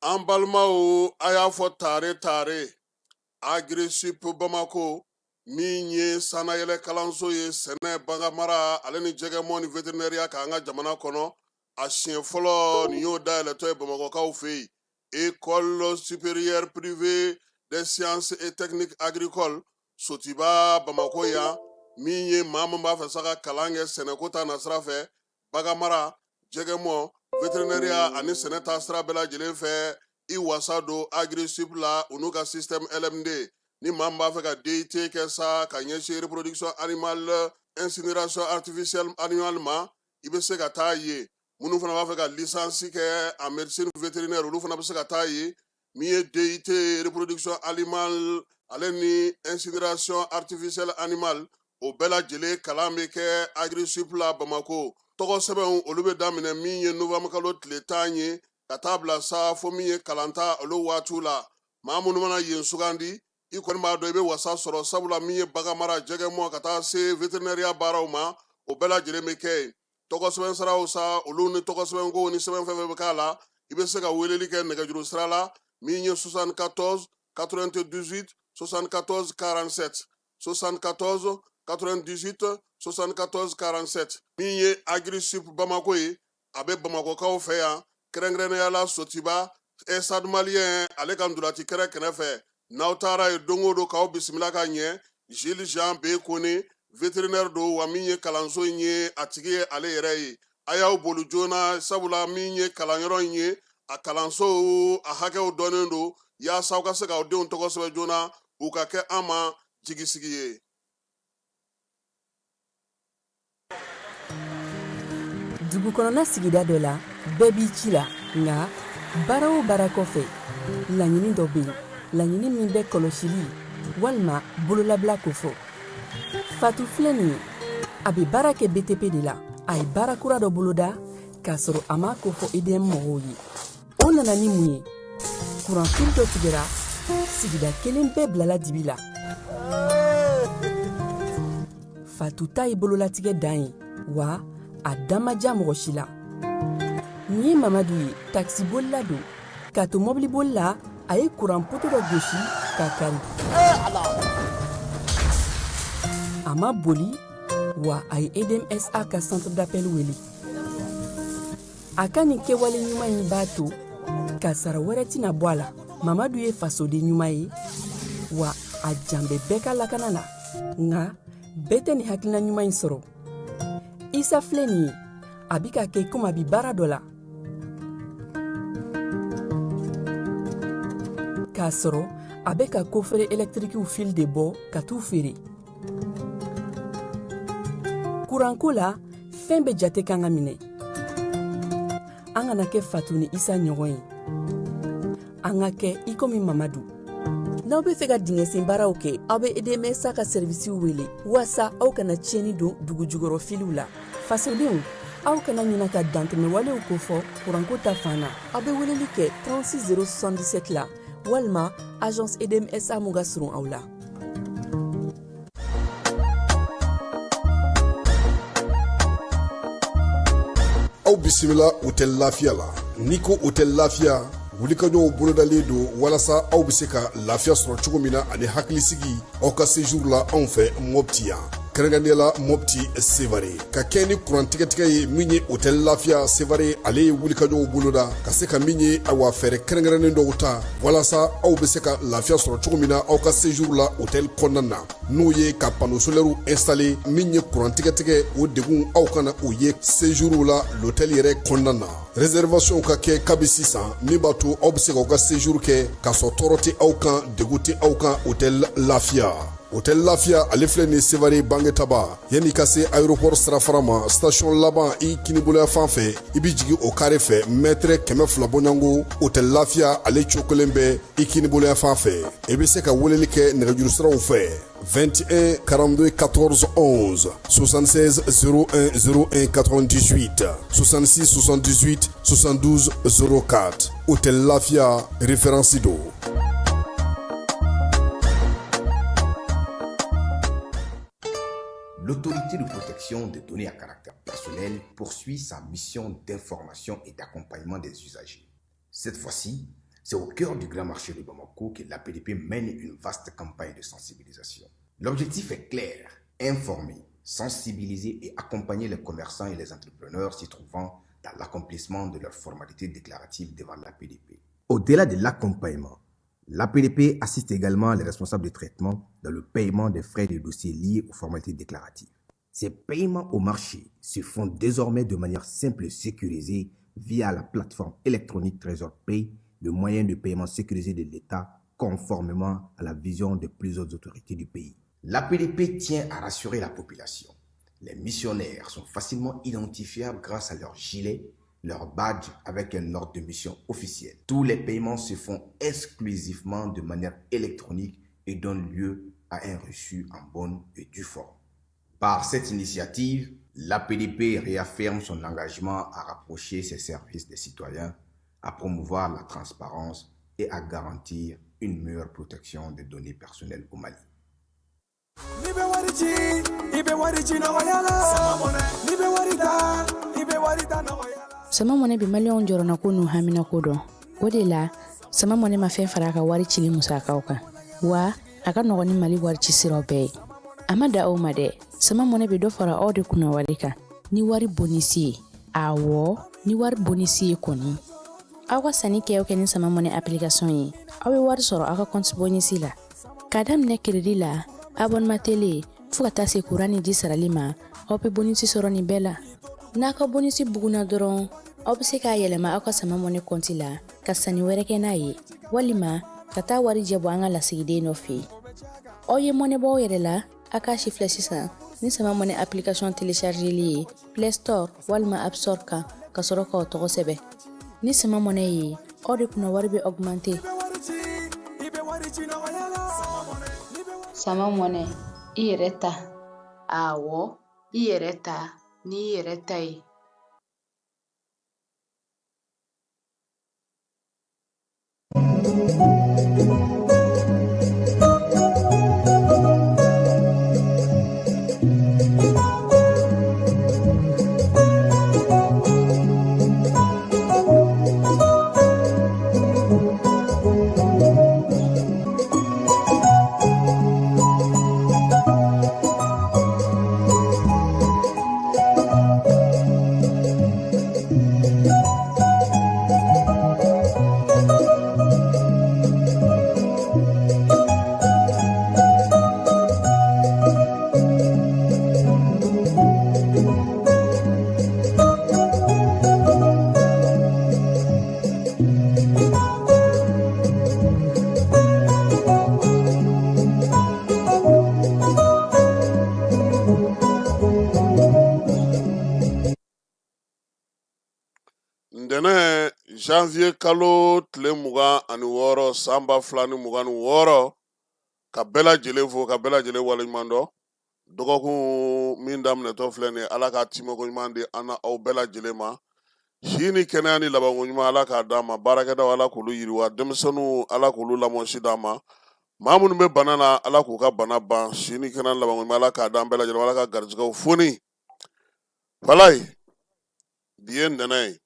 An balimaw, a y'a fɔ tare tare, Agrisip Bamako min ye sannayɛlɛ kalanso ye sɛnɛ, baganmara ale ni jɛgɛmɔ ni veterinɛriya kan an ka jamana kɔnɔ, a siɲɛ fɔlɔ nin y'o dayɛlɛtɔ ye Bamakɔkaw fɛ yen. École supérieure privée des sciences et techniques agricoles Sotiba Bamakɔ yan, min ye maa min b'a fɛ sa ka kalan kɛ sɛnɛko ta nasira fɛ, baganmara, jɛgɛmɔ, veterinɛriya ani sɛnɛ ta sira bɛɛ lajɛlen fɛ, i wasa don Agrisip la u n'u ka système LMD. Ni maa min b'a fɛ ka DUT kɛ sa ka ɲɛsin reproduction animale, incinération artificielle animale ma, i bɛ se ka taa yen. Minnu fana b'a fɛ ka licence kɛ en médecine vétérinaire, olu fana bɛ se ka taa yen. Min ye DUT reproduction animale ale ni incinération artificielle animale, o bɛɛ lajɛlen kalan bɛ kɛ Agrisip la Bamako. Tɔgɔ sɛbɛnw, olu bɛ daminɛ min ye novembre kalo tile 10 ye ka taa bila sa fo min ye kalanta olu waatiw la. Maa minnu mana yen sugandi, i kɔni b'a dɔn i bɛ wasa sɔrɔ, sabula min ye baganmara, jɛgɛmɔ ka taa se veterinɛriya baaraw ma, o bɛɛ lajɛlen bɛ kɛ yen. Tɔgɔ sɛbɛn siraw sa, olu ni tɔgɔ sɛbɛnko ni sɛbɛn fɛn fɛn bɛ k'a la, i bɛ se ka weleli kɛ nɛgɛjuru sira la min ye 74 98 74 47, 74 98 74 47. Min ye Agrisip Bamako ye, a bɛ Bamakɔkaw fɛ yan, kɛrɛnkɛrɛnnenya la Sotiba, Stade Malien ale ka ntolaci kɛrɛ kɛrɛfɛ. N'aw taara yen don o don, k'aw bisimila ka ɲɛ. Gilles Jean B Kone, vétérinaire don, wa min ye kalanso in ye, a tigi ye ale yɛrɛ ye. A y'aw boli joona, sabula min ye kalanyɔrɔ in ye, a kalanso a hakɛw dɔnnen don, yaasa aw ka se k'aw denw tɔgɔ sɛbɛn joona, u ka kɛ an ma jigisigi ye. Dugu kɔnɔna sigida dɔ la, bɛɛ b'i ci la, nka baara o baara kɔfɛ, laɲini dɔ bɛ yen, laɲini min bɛ kɔlɔsili walima bololabila kofɔ. Fatu filɛ nin ye, a bɛ baara kɛ BTP de la. A ye baara kura dɔ boloda k'a sɔrɔ a m'a kofɔ EDM mɔgɔw ye. O nana ni mun ye? Kuranfili dɔ tigɛra, sigida kelen bɛɛ bilala dibi la. Fatu ta ye bololatigɛ dan ye, wa a da ma diya mɔgɔ si la. Nin ye Mamadu ye, takisibolila don. K'a to mɔbiliboli la, a ye kuran poto dɔ gosi k'a kari. A ma boli, wa a ye EDMSA ka centre d'appel wele. A ka nin kɛwale ɲuman in b'a to kasara wɛrɛ tɛna bɔ a la. Mamadu ye fasoden ɲuman ye, wa a jan bɛ bɛɛ ka lakana la. Nka bɛɛ tɛ nin hakilina ɲuman in sɔrɔ. Isa filɛ nin ye, a bi ka kɛ komi a bi baara dɔ la, k'a sɔrɔ a bɛ ka kofere ɛlɛtirikiw fil de bɔ ka t'u feere. Kuranko la, fɛn bɛɛ jate kan ka minɛ. An kana kɛ Fatu ni Isa ɲɔgɔn ye, an ka kɛ i komi Mamadu. N'aw bɛ fɛ ka dingɛsen baaraw kɛ, aw bɛ EDMSA ka sɛrivisiw wele waasa aw kana tiɲɛni don dugujukɔrɔ filiw la. Fasodenw, aw kana ɲina ka dantɛmɛwalew kofɔ kuranko ta fan na. Aw bɛ weleli kɛ 36 077 la walima agence EDMSA mun ka surun aw la. Aw bisimila Hôtel Lafiya la. N'i ko Hôtel Lafiya, wulikajɔw bolodalen don walasa aw bɛ se ka lafiya sɔrɔ cogo min na ani hakilisigi aw ka séjour la anw fɛ Mopti yan, kɛrɛnkɛrɛnnenya la Mopti Sevare. Ka kɛ ni kuran tigɛtigɛ ye, min ye Hôtel Lafiya Sevare, ale ye wulikajɔw boloda ka se ka min ye, awa, fɛɛrɛ kɛrɛnkɛrɛnnen dɔw ta walasa aw bɛ se ka lafiya sɔrɔ cogo min na aw ka séjour la hôtel kɔnɔna na, n'o ye ka panneau solaire installer. Min ye kuran tigɛtigɛ, o degun aw kana o ye séjour la l'hôtel yɛrɛ kɔnɔna na. Réservation ka kɛ kabi sisan, min b'a to aw bɛ se k'aw ka séjour kɛ k'a sɔrɔ tɔɔrɔ tɛ aw kan, degun tɛ aw kan. Hôtel Lafiya. Hôtel Lafiya ale filɛ nin Sevare Bangetaba yanni ka se aéroport sirafara ma station laban i kiniboloya fan fɛ i bɛ jigin o kare fɛ mɛtɛrɛ 200 bɔɲɔgɔnko Hôtel Lafiya ale cokolen bɛ i kiniboloya fan fɛ i bɛ se ka weleli kɛ nɛgɛjuru siraw fɛ 21 42 14 11 76 01 01 98 66 78 72 04 Hôtel Lafia référence don. L'autorité de protection des données à caractère personnel poursuit sa mission d'information et d'accompagnement des usagers. Cette fois-ci, c'est au cœur du grand marché de Bamako que l'APDP mène une vaste campagne de sensibilisation. L'objectif est clair, informer, sensibiliser et accompagner les commerçants et les entrepreneurs s'y trouvant dans l'accomplissement de leurs formalités déclaratives devant l'APDP. Au-delà de l'accompagnement, l'APDP assiste également les responsables de traitement dans le paiement des frais de dossier liés aux formalités déclaratives. Ces paiements au marché se font désormais de manière simple et sécurisée via la plateforme électronique Trésor Pay, le moyen de paiement sécurisé de l'État conformément à la vision de plusieurs autorités du pays. L'APDP tient à rassurer la population. Les missionnaires sont facilement identifiables grâce à leur gilet, leur badge avec un ordre de mission officiel. Tous les paiements se font exclusivement de manière électronique et donnent lieu à un reçu en bonne et due forme. Par cette initiative, l'APDP réaffirme son engagement à rapprocher ses services des citoyens, à promouvoir la transparence et à garantir une meilleure protection des données personnelles au Mali. N'i bɛ wari ci i bɛ wari ci nɔgɔya la n'i bɛ wari ta i bɛ wari ta nɔgɔya la. Sama Mɔnɛ bɛ maliyɛnw jɔrɔnako n'u haminako dɔn. O de la, Sama Mɔnɛ ma fɛn fara a ka wari cili musakaw kan, wa a ka nɔgɔn ni Mali wari ci siraw bɛɛ ye. A ma da aw ma dɛ, Sama Mɔnɛ bɛ dɔ fara aw de kunna wari kan ni wari bonisi ye. Awɔ, ni wari bonisi ye kɔni, aw ka sanni kɛ o kɛ ni Sama Mɔnɛ application ye, aw bɛ wari sɔrɔ aw ka compte bonisi la, k'a daminɛ crédit la, abonnement télé, fo ka taa se kuran ni ji sarali ma. Aw bɛ bonisi sɔrɔ nin bɛɛ la. N'a ka bonisi bugunna dɔrɔn, aw bɛ se k'a yɛlɛma aw ka Sama Mɔnɛ kɔnti la ka sanni wɛrɛ kɛ n'a ye, walima ka taa warijɛ bɔ an ka lasigiden dɔ fɛ yen. Aw ye mɔnɛ bɔ aw yɛrɛ la. A k'a si filɛ sisan ni Sama Mɔnɛ application téléchargeli ye Play Store walima App Store kan, ka sɔrɔ k'aw tɔgɔ sɛbɛn. Ni Sama Mɔnɛ ye, aw de kunna wari bɛ augmenter. I bɛ wari ci nɔgɔya la. Sama Mɔnɛ, i yɛrɛ ta. Awɔ, i yɛrɛ ta n'i yɛrɛ ta ye. Ntɛnɛn, janvier kalo tile 26, san 2026, ka bɛɛ lajɛlen fo, ka bɛɛ lajɛlen waleɲuman dɔn. Dɔgɔkun min daminɛtɔ filɛ nin ye, Ala k'a timɛko ɲuman di an na aw bɛɛ lajɛlen ma. Si ni kɛnɛya ni labanko ɲuman, Ala k'a d'an ma. Baarakɛdaw, Ala k'olu yiriwa. Denmisɛnninw, Ala k'olu lamɔsi d'an ma. Maa minnu bɛ bana na, Ala k'u ka bana ban. Si ni kɛnɛya ni labanko ɲuman, Ala k'a d'an bɛɛ lajɛlen ma. Ala ka garijɛgɛw foni. Falayi, bi ye ntɛnɛn ye.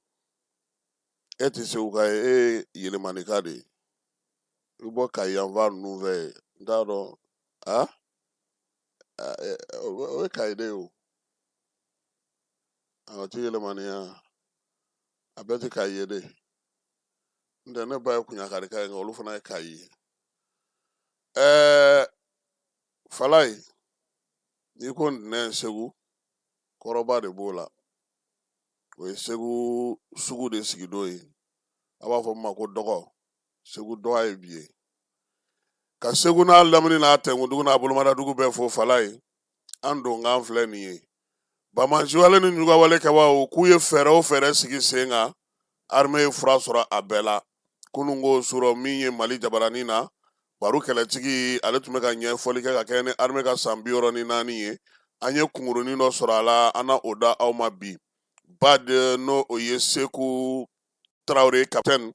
E tɛ Seguka ye, e ye Yelemanika de ye. I bɔ Kayi yanfan ninnu fɛ yen, n t'a dɔn a o ye Kayi de ye o. A ti Yelemaniya, a bɛɛ tɛ Kayi ye de. N tɛ, ne ba ye Kuɲakarika ye, nka olu fana ye Kayi ye. Falayi, n'i ko ntɛnɛn Segu, kɔrɔba de b'o la. O ye Segu sugu de sigidon ye, a b'a fɔ min ma ko dɔgɔ. Segu dɔgɔ ye bi ye. Ka Segu n'a lamini n'a tɛnkundugu n'a bolomadadugu bɛɛ fo Falaye. An donkan filɛ nin ye. Banbaanciwale ni jugawale kɛbaaw k'u ye fɛɛrɛ o fɛɛrɛ sigi sen kan, armée ye fura sɔrɔ a bɛɛ la. Kununko surɔ min ye Mali jabaranin na, Baru kɛlɛtigi ale tun bɛ ka ɲɛfɔli kɛ ka kɛɲɛ ni armée ka san 64 ye. An ye kunkurunin dɔ sɔrɔ a la, an na o da aw ma bi. Bad n'o o ye Seku Tarawele capitaine,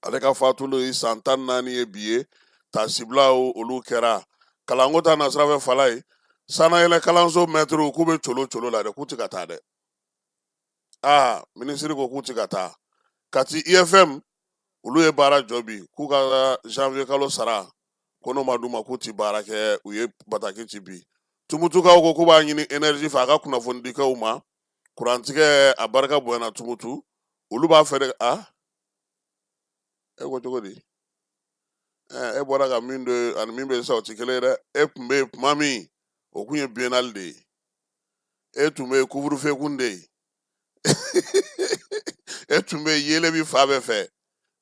ale ka fatuli ye san 14 ye bi ye. Taasibilaw olu kɛra. Kalanko ta nasira fɛ Falaye, sanayɛlɛ kalanso mɛtiriw k'u bɛ colo colo la dɛ, k'u tɛ ka taa dɛ. Aa, minisiri ko k'u tɛ ka taa. Kati IFM olu ye baara jɔ bi, k'u ka janvier kalo sara ko n'o ma d'u ma k'u ti baara kɛ. U ye bataki ci bi. Tumutukaw ko k'u b'a ɲini énergie fɛ a ka kunnafonidikɛw ma, kurantigɛ a barika bonyana Tumutu, olu b'a fɛ de. A e ko cogo di? E bɔra ka min don ani min bɛ yen sisan o tɛ kelen ye dɛ. E tun bɛ yen tuma min, o tun ye biennale de ye. E tun bɛ yen couvre-feu kun de ye. E tun bɛ yen yeelen bi fan bɛɛ fɛ.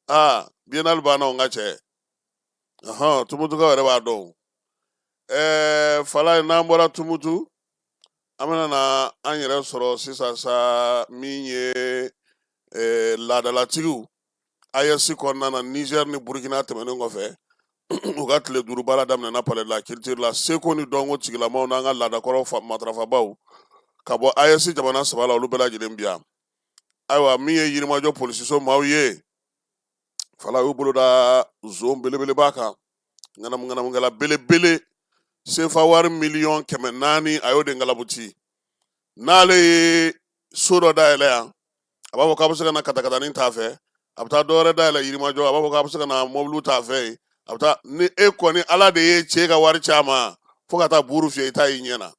Aa, biennale banna o, n ka cɛ. Ɔhɔn, Tumutukaw yɛrɛ b'a dɔn. Ɛɛ Falaye, n'an bɔra Tumutu, an bɛna na an yɛrɛ sɔrɔ sisan sa min ye laadalatigiw AES kɔnɔna na. Niger ni Burkina tɛmɛnen kɔfɛ, u ka tile 5 baara daminɛna Palais de la Culture la. Seko ni dɔnko tigilamaw n'an ka laadakɔrɔ matarafabaw ka bɔ AES jamana 3 la, olu bɛɛ lajɛlen bi yan. Ayiwa, min ye Yirimajɔ polisiso maaw ye Fala, y'u bolo da zon belebeleba kan, ŋanamuŋanamukɛla belebele, sefa wari miliyɔn 400, a y'o de ngalabuti. N'ale ye so dɔ dayɛlɛ yan, a b'a fɔ k'a bɛ se ka na katakatanin t'a fɛ. A bɛ taa dɔ wɛrɛ dayɛlɛ Yirimajɔ, a b'a fɔ k'a bɛ se ka na mɔbiliw t'a fɛ yen. A bɛ taa ni e kɔni, Ala de ye cɛ ka wari caman fo ka taa buru fiyɛ i t'a y'i ɲɛ na.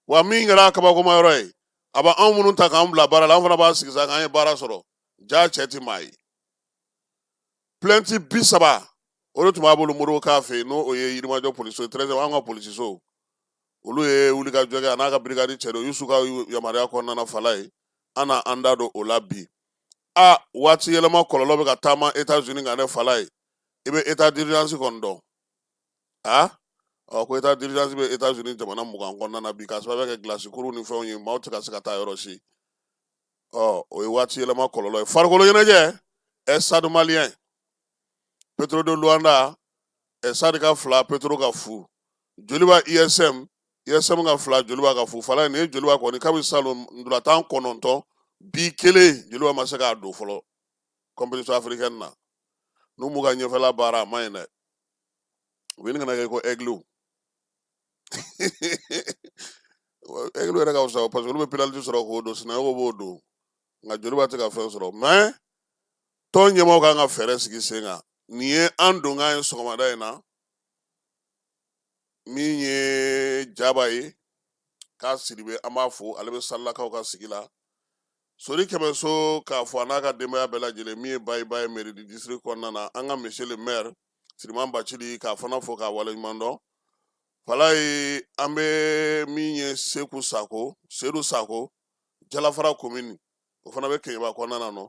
Wa min kɛra a kabakoma yɔrɔ ye, a bɛ anw minnu ta k'an bila baara la, an fana b'a sigi sa k'an ye baara sɔrɔ. Ja cɛ ti maa ye. Plainte 30 o de tun b'a bolo Modibo Ka fɛ yen, n'o o ye Yirimajɔ polisiso 13, an ka polisiso. Olu ye wulikajɔ kɛ a n'a ka brigade cɛ dɔ Yusu ka yamaruya kɔnɔna na. Falaye, an na an da don o la bi. A waati yɛlɛma kɔlɔlɔ bɛ ka taama États-Unis kan dɛ. Falaye, i bɛ état d'urgence kɔni dɔn. A ɔ ko état d'urgence bɛ États-Unis jamana 20 kɔnɔna na bi, k'a sababu kɛ gilasi kuru ni fɛnw ye, maaw tɛ ka se ka taa yɔrɔ si. Ɔ o ye waati yɛlɛma kɔlɔlɔ ye. Farikolo ɲɛnajɛ, ɛ Stade Malien, Petro de Luanda, ɛ Stade ka 2, Petro ka 0. Joliba USM, USM ka 2, Joliba ka 0. Falaye, nin ye Joliba kɔni kabi salon ntolantan 9, bi kelen Joliba ma se k'a don fɔlɔ compétition africaine na. N'u m'u ka ɲɛfɛla baara, a ma ɲi dɛ. U bɛ ɲini ka na kɛ ko aigle. Aigle yɛrɛ ka fisa parce que olu bɛ penalty sɔrɔ k'o don, Sinayogo b'o don, nka Joliba tɛ ka fɛn sɔrɔ. Mais tɔn ɲɛmaaw kan ka fɛɛrɛ sigi sen kan. Nin ye an donkan ye sɔgɔmada in na. Min ye Jaba ye k'a Sidibe, an b'a fo, ale bɛ Salilakaw ka sigi la. Sori Kɛmɛso k'a fɔ a n'a ka denbaya bɛɛ lajɛlen. Min ye Bayi Ba ye mairie du district kɔnɔna na, an ka monsieur le maire Siriman Bacili, k'a fana fo k'a waleɲuman dɔn. Falaye, an bɛ min ye Seku Sako, Sedu Sako, Jalafara commune, o fana bɛ Keɲeba kɔnɔna na nɔ.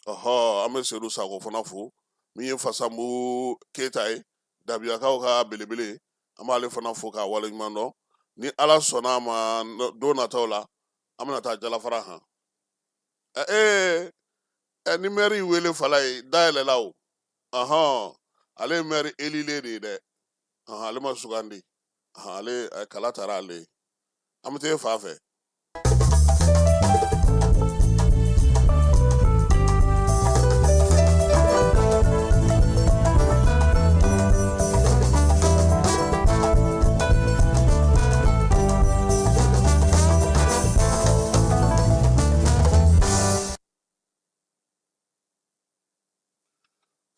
Ɔhɔ, an bɛ Sedu Sako fana fo. Min ye Fasanbu Keyita ye, Dabiyakaw ka belebele, an b'ale fana fo k'a waleɲuman dɔn. Ni Ala sɔnna a ma, don nataw la an bɛna taa Jalafara han. Ee ni maire y'i wele Falaye, dayɛlɛla o. Ɔhɔn, ale ye maire élu de ye dɛ. Ɔhɔn, ale ma sugandi. Ɔhɔn, ale kala taara ale ye. An bɛ taa e fa fɛ.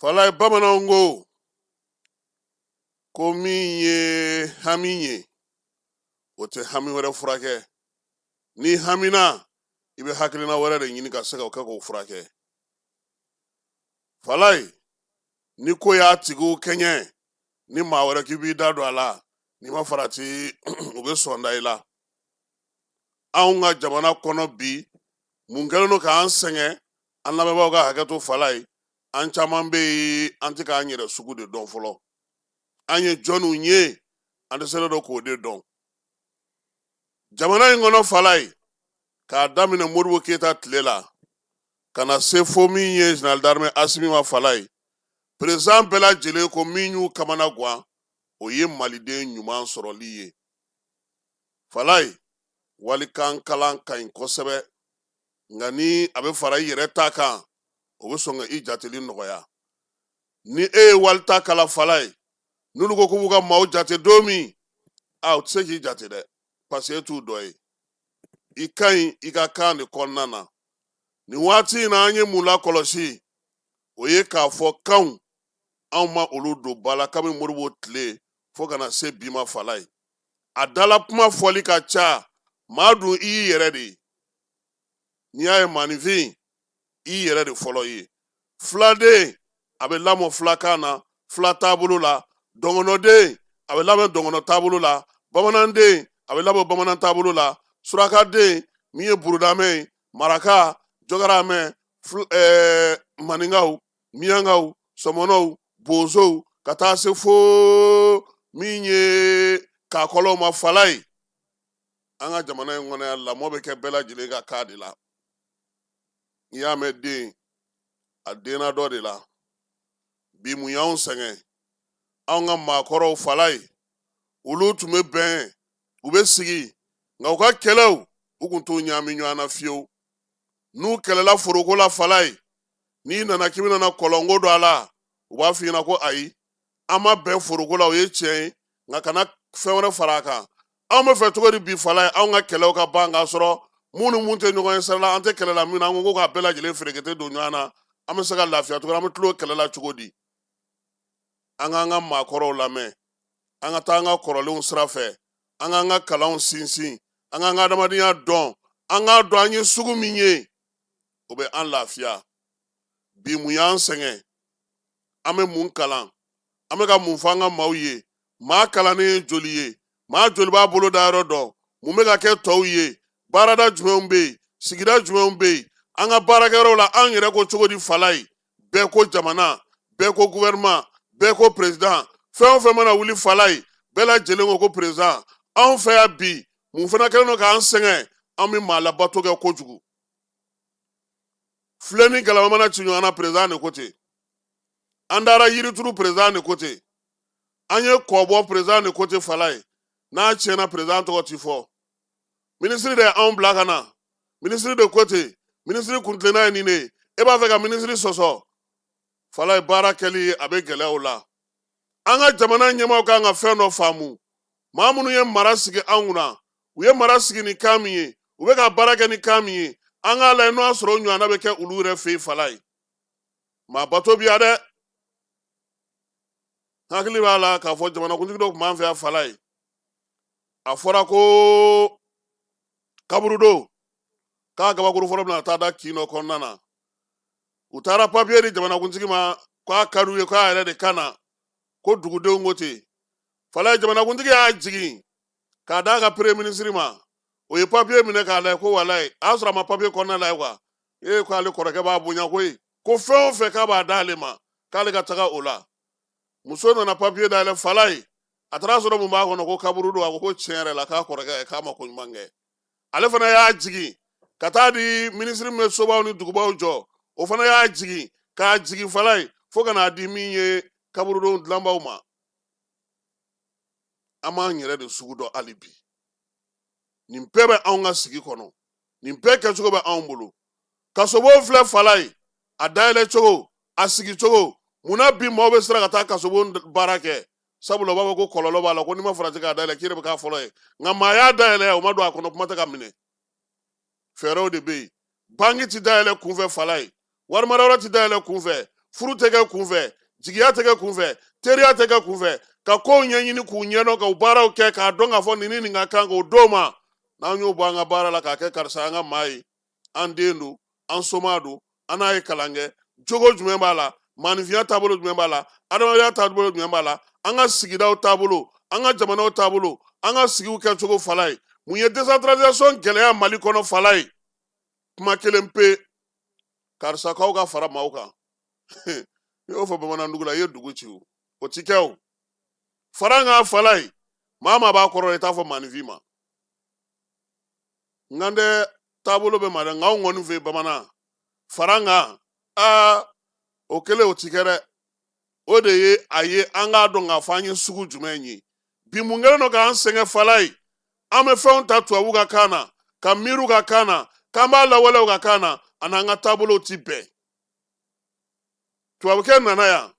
Falaye, bamananw ko min ye hami ye, o tɛ hami wɛrɛ furakɛ. N'i hamina, i bɛ hakilina wɛrɛ de ɲini ka se ka o kɛ k'o furakɛ. Falaye, ni ko y'a tigiw kɛɲɛ, ni maa wɛrɛ k'i b'i da don a la, n'i ma farati, u bɛ sɔn da i la. Anw ka jamana kɔnɔ bi, mun kɛlen don k'an sɛgɛn? An lamɛnbaaw ka hakɛ to Falaye. An caman bɛ yen, an tɛ k'an yɛrɛ sugu de dɔn fɔlɔ. An ye jɔnniw ye, an dɛsɛlen don k'o de dɔn. Jamana in kɔnɔ, Falaye, k'a daminɛ Modibo Keyita tile la ka na se fo min ye général d'armée Asimi ma, Falaye, président bɛɛ lajɛlen ko min y'u kamana gan, o ye maliden ɲuman sɔrɔli ye. Falaye, walikan kalan ka ɲi kosɛbɛ, nka ni a bɛ fara i yɛrɛ ta kan, o bɛ sɔn ka i jateli nɔgɔya. Ni e ye wali ta kalan, Falaye, n'olu ko k'u b'u ka maaw jate don min, a u tɛ se k'i jate dɛ, parce que e t'u dɔ ye. I ka ɲi i ka kan de kɔnɔna na. Nin waati in na, an ye mun lakɔlɔsi? O ye k'a fɔ kanw, anw ma olu don ba la kabini Modibo tile fo ka na se bi ma. Falaye, a dala kuma fɔli ka ca. Maa dun, i y'i yɛrɛ de ye. N'i y'a ye maaninfin, i yɛrɛ de fɔlɔ ye. Filaden, a bɛ lamɔ filakan na, fila taabolo la. Dɔngɔnɔden, a bɛ lamɔ dɔngɔnɔ taabolo la. Bamananden, a bɛ lamɔ bamanan taabolo la. Surakaden, min ye burudamɛ ye, maraka, jɔkaramɛ, maninkaw, miyankaw, sɔmɔnɔw, bozow, ka taa se fo min ye kakɔlɔw ma. Falaye, an ka jamana in kɔnɔ yan, lamɔ bɛ kɛ bɛɛ lajɛlen ka kan de la. N'i y'a mɛn den, a denna dɔ de la. Bi, mun y'anw sɛgɛn? Anw ka maakɔrɔw, Falaye, olu tun bɛ bɛn, u bɛ sigi, nka u ka kɛlɛw, u kun t'u ɲaami ɲɔgɔn na fiyewu. N'u kɛlɛla foroko la, Falaye, n'i nana k'i bɛna kɔlɔnko don a la, u b'a f'i ɲɛna ko ayi, an ma bɛn foroko la, o ye tiɲɛ ye, nka kana fɛn wɛrɛ fara a kan. Anw bɛ fɛ cogo di bi, Falaye, anw ka kɛlɛw ka ban k'a sɔrɔ mun ni mun tɛ ɲɔgɔn ye sira la, an tɛ kɛlɛ la min na, an ko k'a bɛɛ lajɛlen ferekete don ɲɔgɔn na, an bɛ se ka lafiya cogo di? An bɛ tulo kɛlɛ la cogo di? An k'an ka maakɔrɔw lamɛn, an ka taa an ka kɔrɔlenw sira fɛ, an k'an ka kalanw sinsin, an k'an ka adamadenya dɔn, an k'a dɔn an ye sugu min ye, o bɛ an lafiya. Bi, mun y'an sɛgɛn? An bɛ mun kalan? An bɛ ka mun fɔ an ka maaw ye? Maa kalannen ye joli ye? Maa joli b'a bolo da yɔrɔ dɔn? Mun bɛ ka kɛ tɔw ye? Baarada jumɛnw bɛ yen? Sigida jumɛnw bɛ yen? An ka baarakɛyɔrɔw la, an yɛrɛ ko cogo di, Falaye? Bɛɛ ko jamana, bɛɛ ko gouvernement, bɛɛ ko président. Fɛn o fɛn mana wuli, Falaye, bɛɛ lajɛlen ko ko président. Anw fɛ yan bi, mun fana kɛlen don k'an sɛgɛn? An bɛ maa labato kɛ kojugu. Filen ni galama mana ci ɲɔgɔn na, président de ko ten. An taara yirituru, président de ko ten. An ye kɔ bɔ, président de ko ten. Falaye, n'a tiɲɛna, président tɔgɔ ti fɔ. Minisiri de ye anw bila ka na, minisiri de ko ten, minisiri kuntilenna ye nin de ye. E b'a fɛ ka minisiri sɔsɔ? Falaye, baara kɛli a bɛ gɛlɛya o la. An ka jamana ɲɛmaaw kan ka fɛn dɔ faamu. Maa minnu ye mara sigi an kunna, u ye mara sigi ni kan min ye, u bɛ ka baara kɛ ni kan min ye, an k'a lajɛ n'o y'a sɔrɔ o ɲɔgɔnna bɛ kɛ olu yɛrɛ fɛ yen. Falaye, maa bato bi yan dɛ. Hakili b'a la k'a fɔ jamanakuntigi dɔ tun b'an fɛ yan, Falaye, a fɔra ko kaburudo k'a gabakuru fɔlɔ bɛna taa da kin dɔ kɔnɔna na. U taara papiye di jamanakuntigi ma k'a ka d'u ye k'a yɛrɛ de ka na, ko dugudenw ko ten. Falaye, jamanakuntigi y'a jigin k'a d'a ka premier ministre ma. O ye papiye minɛ k'a lajɛ ko walayi, a y'a sɔrɔ a ma papiye kɔnɔna lajɛ kuwa. Ee, ko ale kɔrɔkɛ b'a bonya koyi, ko fɛn o fɛn k'a b'a d'ale ma, k'ale ka taga o la. Muso nana papiye dayɛlɛ, Falaye, a taara sɔrɔ mun b'a kɔnɔ? Ko kaburu don. A ko ko tiɲɛ yɛrɛ la, k'a kɔrɔkɛ k'a ma ko ɲuman kɛ. Ale fana y'a jigin ka taa di minisiri min bɛ sobaw ni dugubaw jɔ, o fana y'a jigin k'a jigin, Falaye, fo ka n'a di min ye kaburudon dilanbaw ma. An b'an yɛrɛ de sugu dɔn hali bi. Nin bɛɛ bɛ anw ka sigi kɔnɔ, nin bɛɛ kɛcogo bɛ anw bolo. Kasobon filɛ, Falaye, a dayɛlɛ cogo, a sigi cogo, munna bi maaw bɛ siran ka taa kasobon baara kɛ? Sabula u b'a fɔ ko kɔlɔlɔ b'a la, ko n'i ma farati k'a dayɛlɛ, k'i yɛrɛ bɛ k'a fɔlɔ ye. Nka maa y'a dayɛlɛ, o ma don a kɔnɔ, kuma tɛ ka minɛ. Fɛɛrɛw de bɛ yen. Banki ti dayɛlɛ kunfɛ, Falaye, warimarayɔrɔ ti dayɛlɛ kunfɛ, furu tɛ kɛ kunfɛ, jigiya tɛ kɛ kunfɛ, teriya tɛ kɛ kunfɛ. Ka kow ɲɛɲini k'u ɲɛdɔn, k'u baaraw kɛ, k'a dɔn k'a fɔ nin ni nin ka kan, k'o d'o ma. N'an y'o bɔ an ka baara la k'a kɛ karisa an ka maa ye, an den don, an soma don, an n'a ye kalan kɛ, jogo jumɛn b'a la, maaninfinya taabolo jumɛn b'a la, adamadenya taabolo jumɛn b'a la, an ka sigidaw taabolo, an ka jamanaw taabolo, an ka sigiw kɛcogo, Falaye, mun ye décentralisation gɛlɛya Mali kɔnɔ? Falaye, kuma kelen pe: karisakaw ka fara maaw kan. N'i y'o fɔ bamanan dugu la, i ye dugu ci. O o ti kɛ. O farankan falayi, maa maa b'a kɔrɔ, i t'a fɔ maaninfin ma. Nka n tɛ taabolo bɛ ma dɛ, nka anw kɔni fɛ bamanan farankan, aa, o kelen o ti kɛ dɛ. O de ye a ye an k'a dɔn k'a fɔ an ye sugu jumɛn ye bi. Mun kɛlen don k'an sɛgɛn falayi? An bɛ fɛnw ta tubabu ka kan na, ka miiri u ka kan na, k'an b'a lawaleya u ka kan na, a n'an ka taabolow ti bɛn. Tubabukɛ nana yan,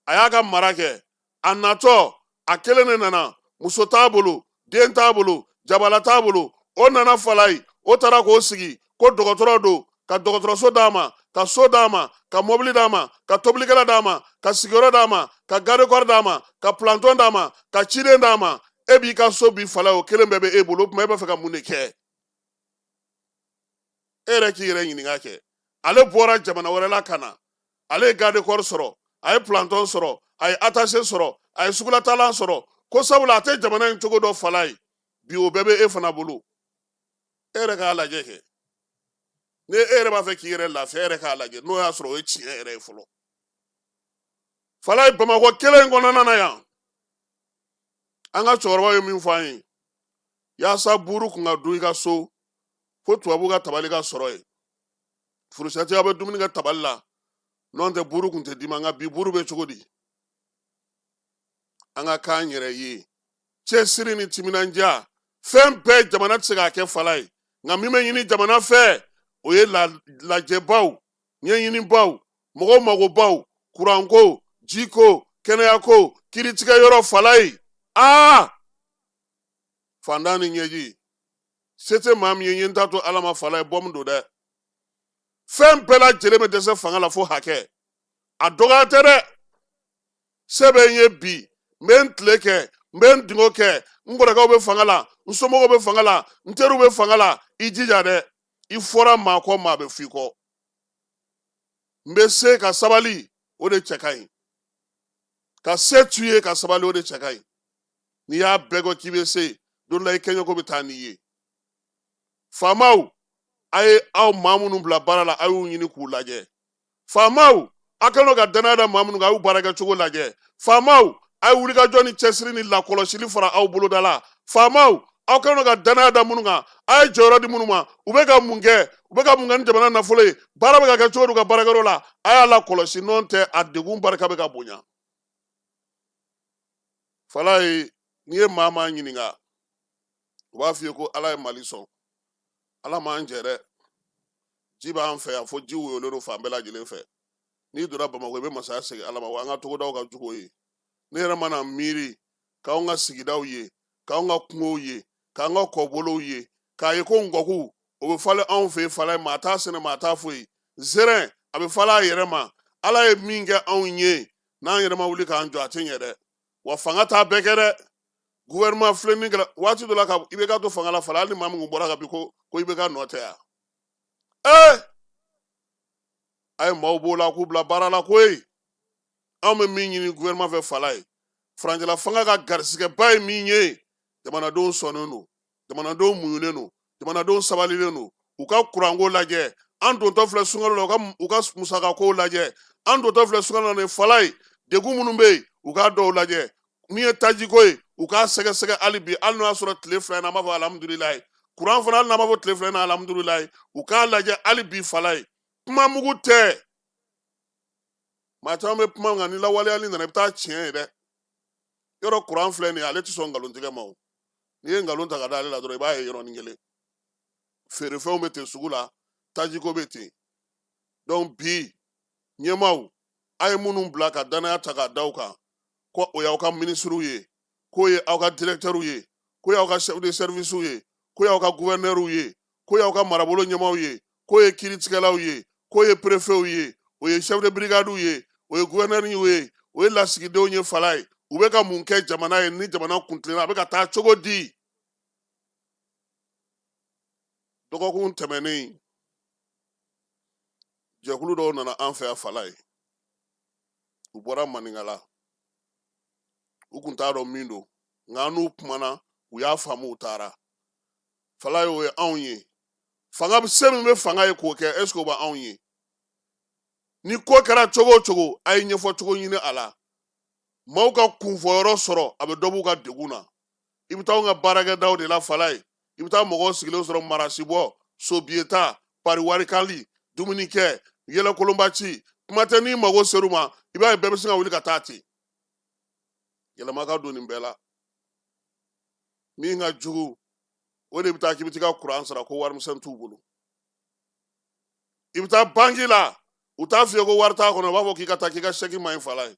a y'a ka mara kɛ. A natɔ, a kelen de nana, muso t'a bolo, den t'a bolo, jabala t'a bolo. O nana falayi, o taara k'o sigi ko dɔgɔtɔrɔ don, ka dɔgɔtɔrɔso d'a ma, ka so d'a ma, ka mɔbili d'a ma, ka tobilikɛla d'a ma, ka sigiyɔrɔ d'a ma, ka garde-corps d'a ma, ka planton d'a ma, ka ciden d'a ma. E b'i ka so bi falayi, o kelen bɛɛ bɛ e bolo. O tuma e b'a fɛ ka mun de kɛ? E yɛrɛ k'i yɛrɛ ɲininka kɛ. Ale bɔra jamana wɛrɛ la ka na, ale ye garde corps sɔrɔ, a ye planton sɔrɔ, a ye attaché sɔrɔ, a ye sugulatalan sɔrɔ, ko sabula a tɛ jamana in cogo dɔn falayi. Bi o bɛɛ bɛ e fana bolo. E yɛrɛ k'a lajɛ kɛ, ni e yɛrɛ b'a fɛ k'i yɛrɛ lafiya, e yɛrɛ k'a lajɛ n'o y'a sɔrɔ o ye tiɲɛ yɛrɛ ye fɔlɔ. Falayi, Bamakɔ kelen in kɔnɔna na yan, an ka cɛkɔrɔbaw ye min fɔ an ye, yaasa buru kun ka dun i ka so, fo tubabu ka tabali ka sɔrɔ yen. Furusɛti, aw bɛ dumuni kɛ tabali la, n'o tɛ buru kun tɛ d'i ma. Nka bi buru bɛ cogo di? An ka k'an yɛrɛ ye, cɛsiri ni timinandiya, fɛn bɛɛ jamana tɛ se k'a kɛ falayi. Nka min bɛ ɲini jamana fɛ, o ye lajɛbaw, ɲɛɲinibaw, mɔgɔw magobaw, kuranko, jiko, kɛnɛyako, kiritigɛ yɔrɔ falayi. Aa, fantan ni ɲɛji, se tɛ maa min ye, n ye n ta to Ala ma falayi, bɔmu don dɛ. Fɛn bɛɛ lajɛlen bɛ dɛsɛ fanga la fo hakɛ, a dɔgɔya tɛ dɛ. Se bɛ n ye bi, n bɛ n tile kɛ, n bɛ n dingo kɛ, n kɔrɔkɛw bɛ fanga la, n somɔgɔw bɛ fanga la, n teriw bɛ fanga la. I jija dɛ, i fɔra maa kɔ, maa bɛ f'i kɔ. N bɛ se ka sabali, o de cɛ ka ɲi. Ka se t'u ye ka sabali, o de cɛ ka ɲi. N'i y'a bɛɛ kɔ k'i bɛ se, don dɔ la i kɛɲɛko bɛ taa n'i ye. Faamaw, a ye aw maa minnu bila baara la, a y'u ɲini k'u lajɛ. Faamaw, a kɛlen don ka danaya da maa minnu kan, a y'u baarakɛcogo lajɛ. Faamaw, a ye wulikajɔ ni cɛsiri ni lakɔlɔsili fara aw boloda la. Faamaw, aw kɛlen don ka danaya da minnu kan, a ye jɔyɔrɔ di minnu ma, u bɛ ka mun kɛ? U bɛ ka mun kɛ ni jamana nafolo ye? Baara bɛ ka kɛ cogo di u ka baarakɛyɔrɔ la? A y'a lakɔlɔsi, n'o tɛ a degun barika bɛ ka bonya. Falayi, n'i ye maa maa ɲininka, u b'a f'i ye ko Ala ye Mali sɔn. Ala m'an jɛ dɛ. Ji b'an fɛ yan fo ji woyolen don fan bɛɛ lajɛlen fɛ. N'i donna Bamakɔ, i bɛ masaya segin Ala ma. Wa an ka togodaw ka jugu o ye. Ne yɛrɛ mana miiri k'anw ka sigidaw ye, k'anw ka kungow ye, k'an ka kɔbolow ye, k'a ye ko ngɔku o bɛ falen anw fɛ yen falayi, maa t'a sɛnɛ, maa t'a foyi, zɛrɛn a bɛ falen a yɛrɛ ma. Ala ye min kɛ anw ye, n'an yɛrɛ ma wuli k'an jɔ, a tɛ ɲɛ dɛ. Wa fanga t'a bɛɛ kɛ dɛ. Gouvernement filɛ min kɛra waati dɔ la ka IBK to fanga la fala, hali ni maa min kun bɔra ka bi ko IBK nɔ tɛ yan. Ee, a ye maaw b'o la k'u bila baara la koyi. Anw bɛ min ɲini gouvernement fɛ falayi, furancɛla fanga ka garisigɛba ye min ye, jamanadenw sɔnnen don, jamanadenw muɲunen don, jamanadenw sabalilen don. U ka kuranko lajɛ, an dontɔ filɛ sunkalo la, u ka musakakow lajɛ, an dontɔ filɛ sunkalo la nin falayi, degun minnu bɛ yen, u k'a dɔw lajɛ. Min ye tajiko ye, u k'a sɛgɛsɛgɛ hali bi, hali n'o y'a sɔrɔ tile 2 in na, an b'a fɔ alhamdulilayi. Kuran fana, hali n'an b'a fɔ tile 2 in na alhamdulilayi, u k'a lajɛ hali bi falayi. Kuma mugu tɛ, maa caman bɛ kuma, nka ni lawaleyali nana, i bɛ taa tiɲɛ ye dɛ. Yɔrɔ kuran filɛ nin ye, ale tɛ sɔn nkalontigɛ ma. O n'i ye nkalon ta ka da ale la dɔrɔn, i b'a ye yɔrɔnin kelen. Feerefɛnw bɛ ten sugu la, tajiko bɛ ten. Donc bi ɲɛmaaw, a ye minnu bila ka danaya ta k'a da u kan, ko o y'aw ka minisiriw ye, k'o ye aw ka directeurs ye, k'o y'aw ka chef de service ye, k'o y'aw ka gouverneurs ye, k'o y'aw ka marabolo ɲɛmaaw ye, k'o ye kiiritigɛlaw ye, k'o ye préfets ye, o ye chef de brigade ye, o ye gouverneur ye, o ye lasigidenw ye falayi, u bɛ ka mun kɛ jamana ye? Ni jamana kuntilenna, a bɛ ka taa cogo di? Dɔgɔkun tɛmɛnen, jɛkulu dɔw nana an fɛ yan falayi. U bɔra Maninkala, u kun t'a dɔn min don, nka an n'u kumana, u y'a faamu, u taara falayi. O ye anw ye. Fanga se min bɛ fanga ye k'o kɛ, est ce que o bɛ anw ye? Ni ko kɛra cogo o cogo, a ye ɲɛfɔ cogo ɲini a la, maaw ka kunfɔyɔrɔ sɔrɔ, a bɛ dɔ b'u ka degun na. I bɛ taa anw ka baarakɛdaw de la Falaye, i bɛ taa mɔgɔw sigilen sɔrɔ marasibɔ, sobiyeta, pari warikali, dumunikɛ, yɛlɛkolonba ci, kuma tɛ. N'i mago ser'u ma, i b'a ye bɛɛ bɛ sin ka wuli ka taa ten. Yɛlɛma ka don nin bɛɛ la. Min ka jugu, o de bɛ taa k'i bɛ t'i ka kuran sara, ko warimisɛn t'u bolo. I bɛ taa banki la, u t'a f'i ye ko wari t'a kɔnɔ, u b'a fɔ k'i ka taa, k'i ka sɛki man ɲi. Falaye,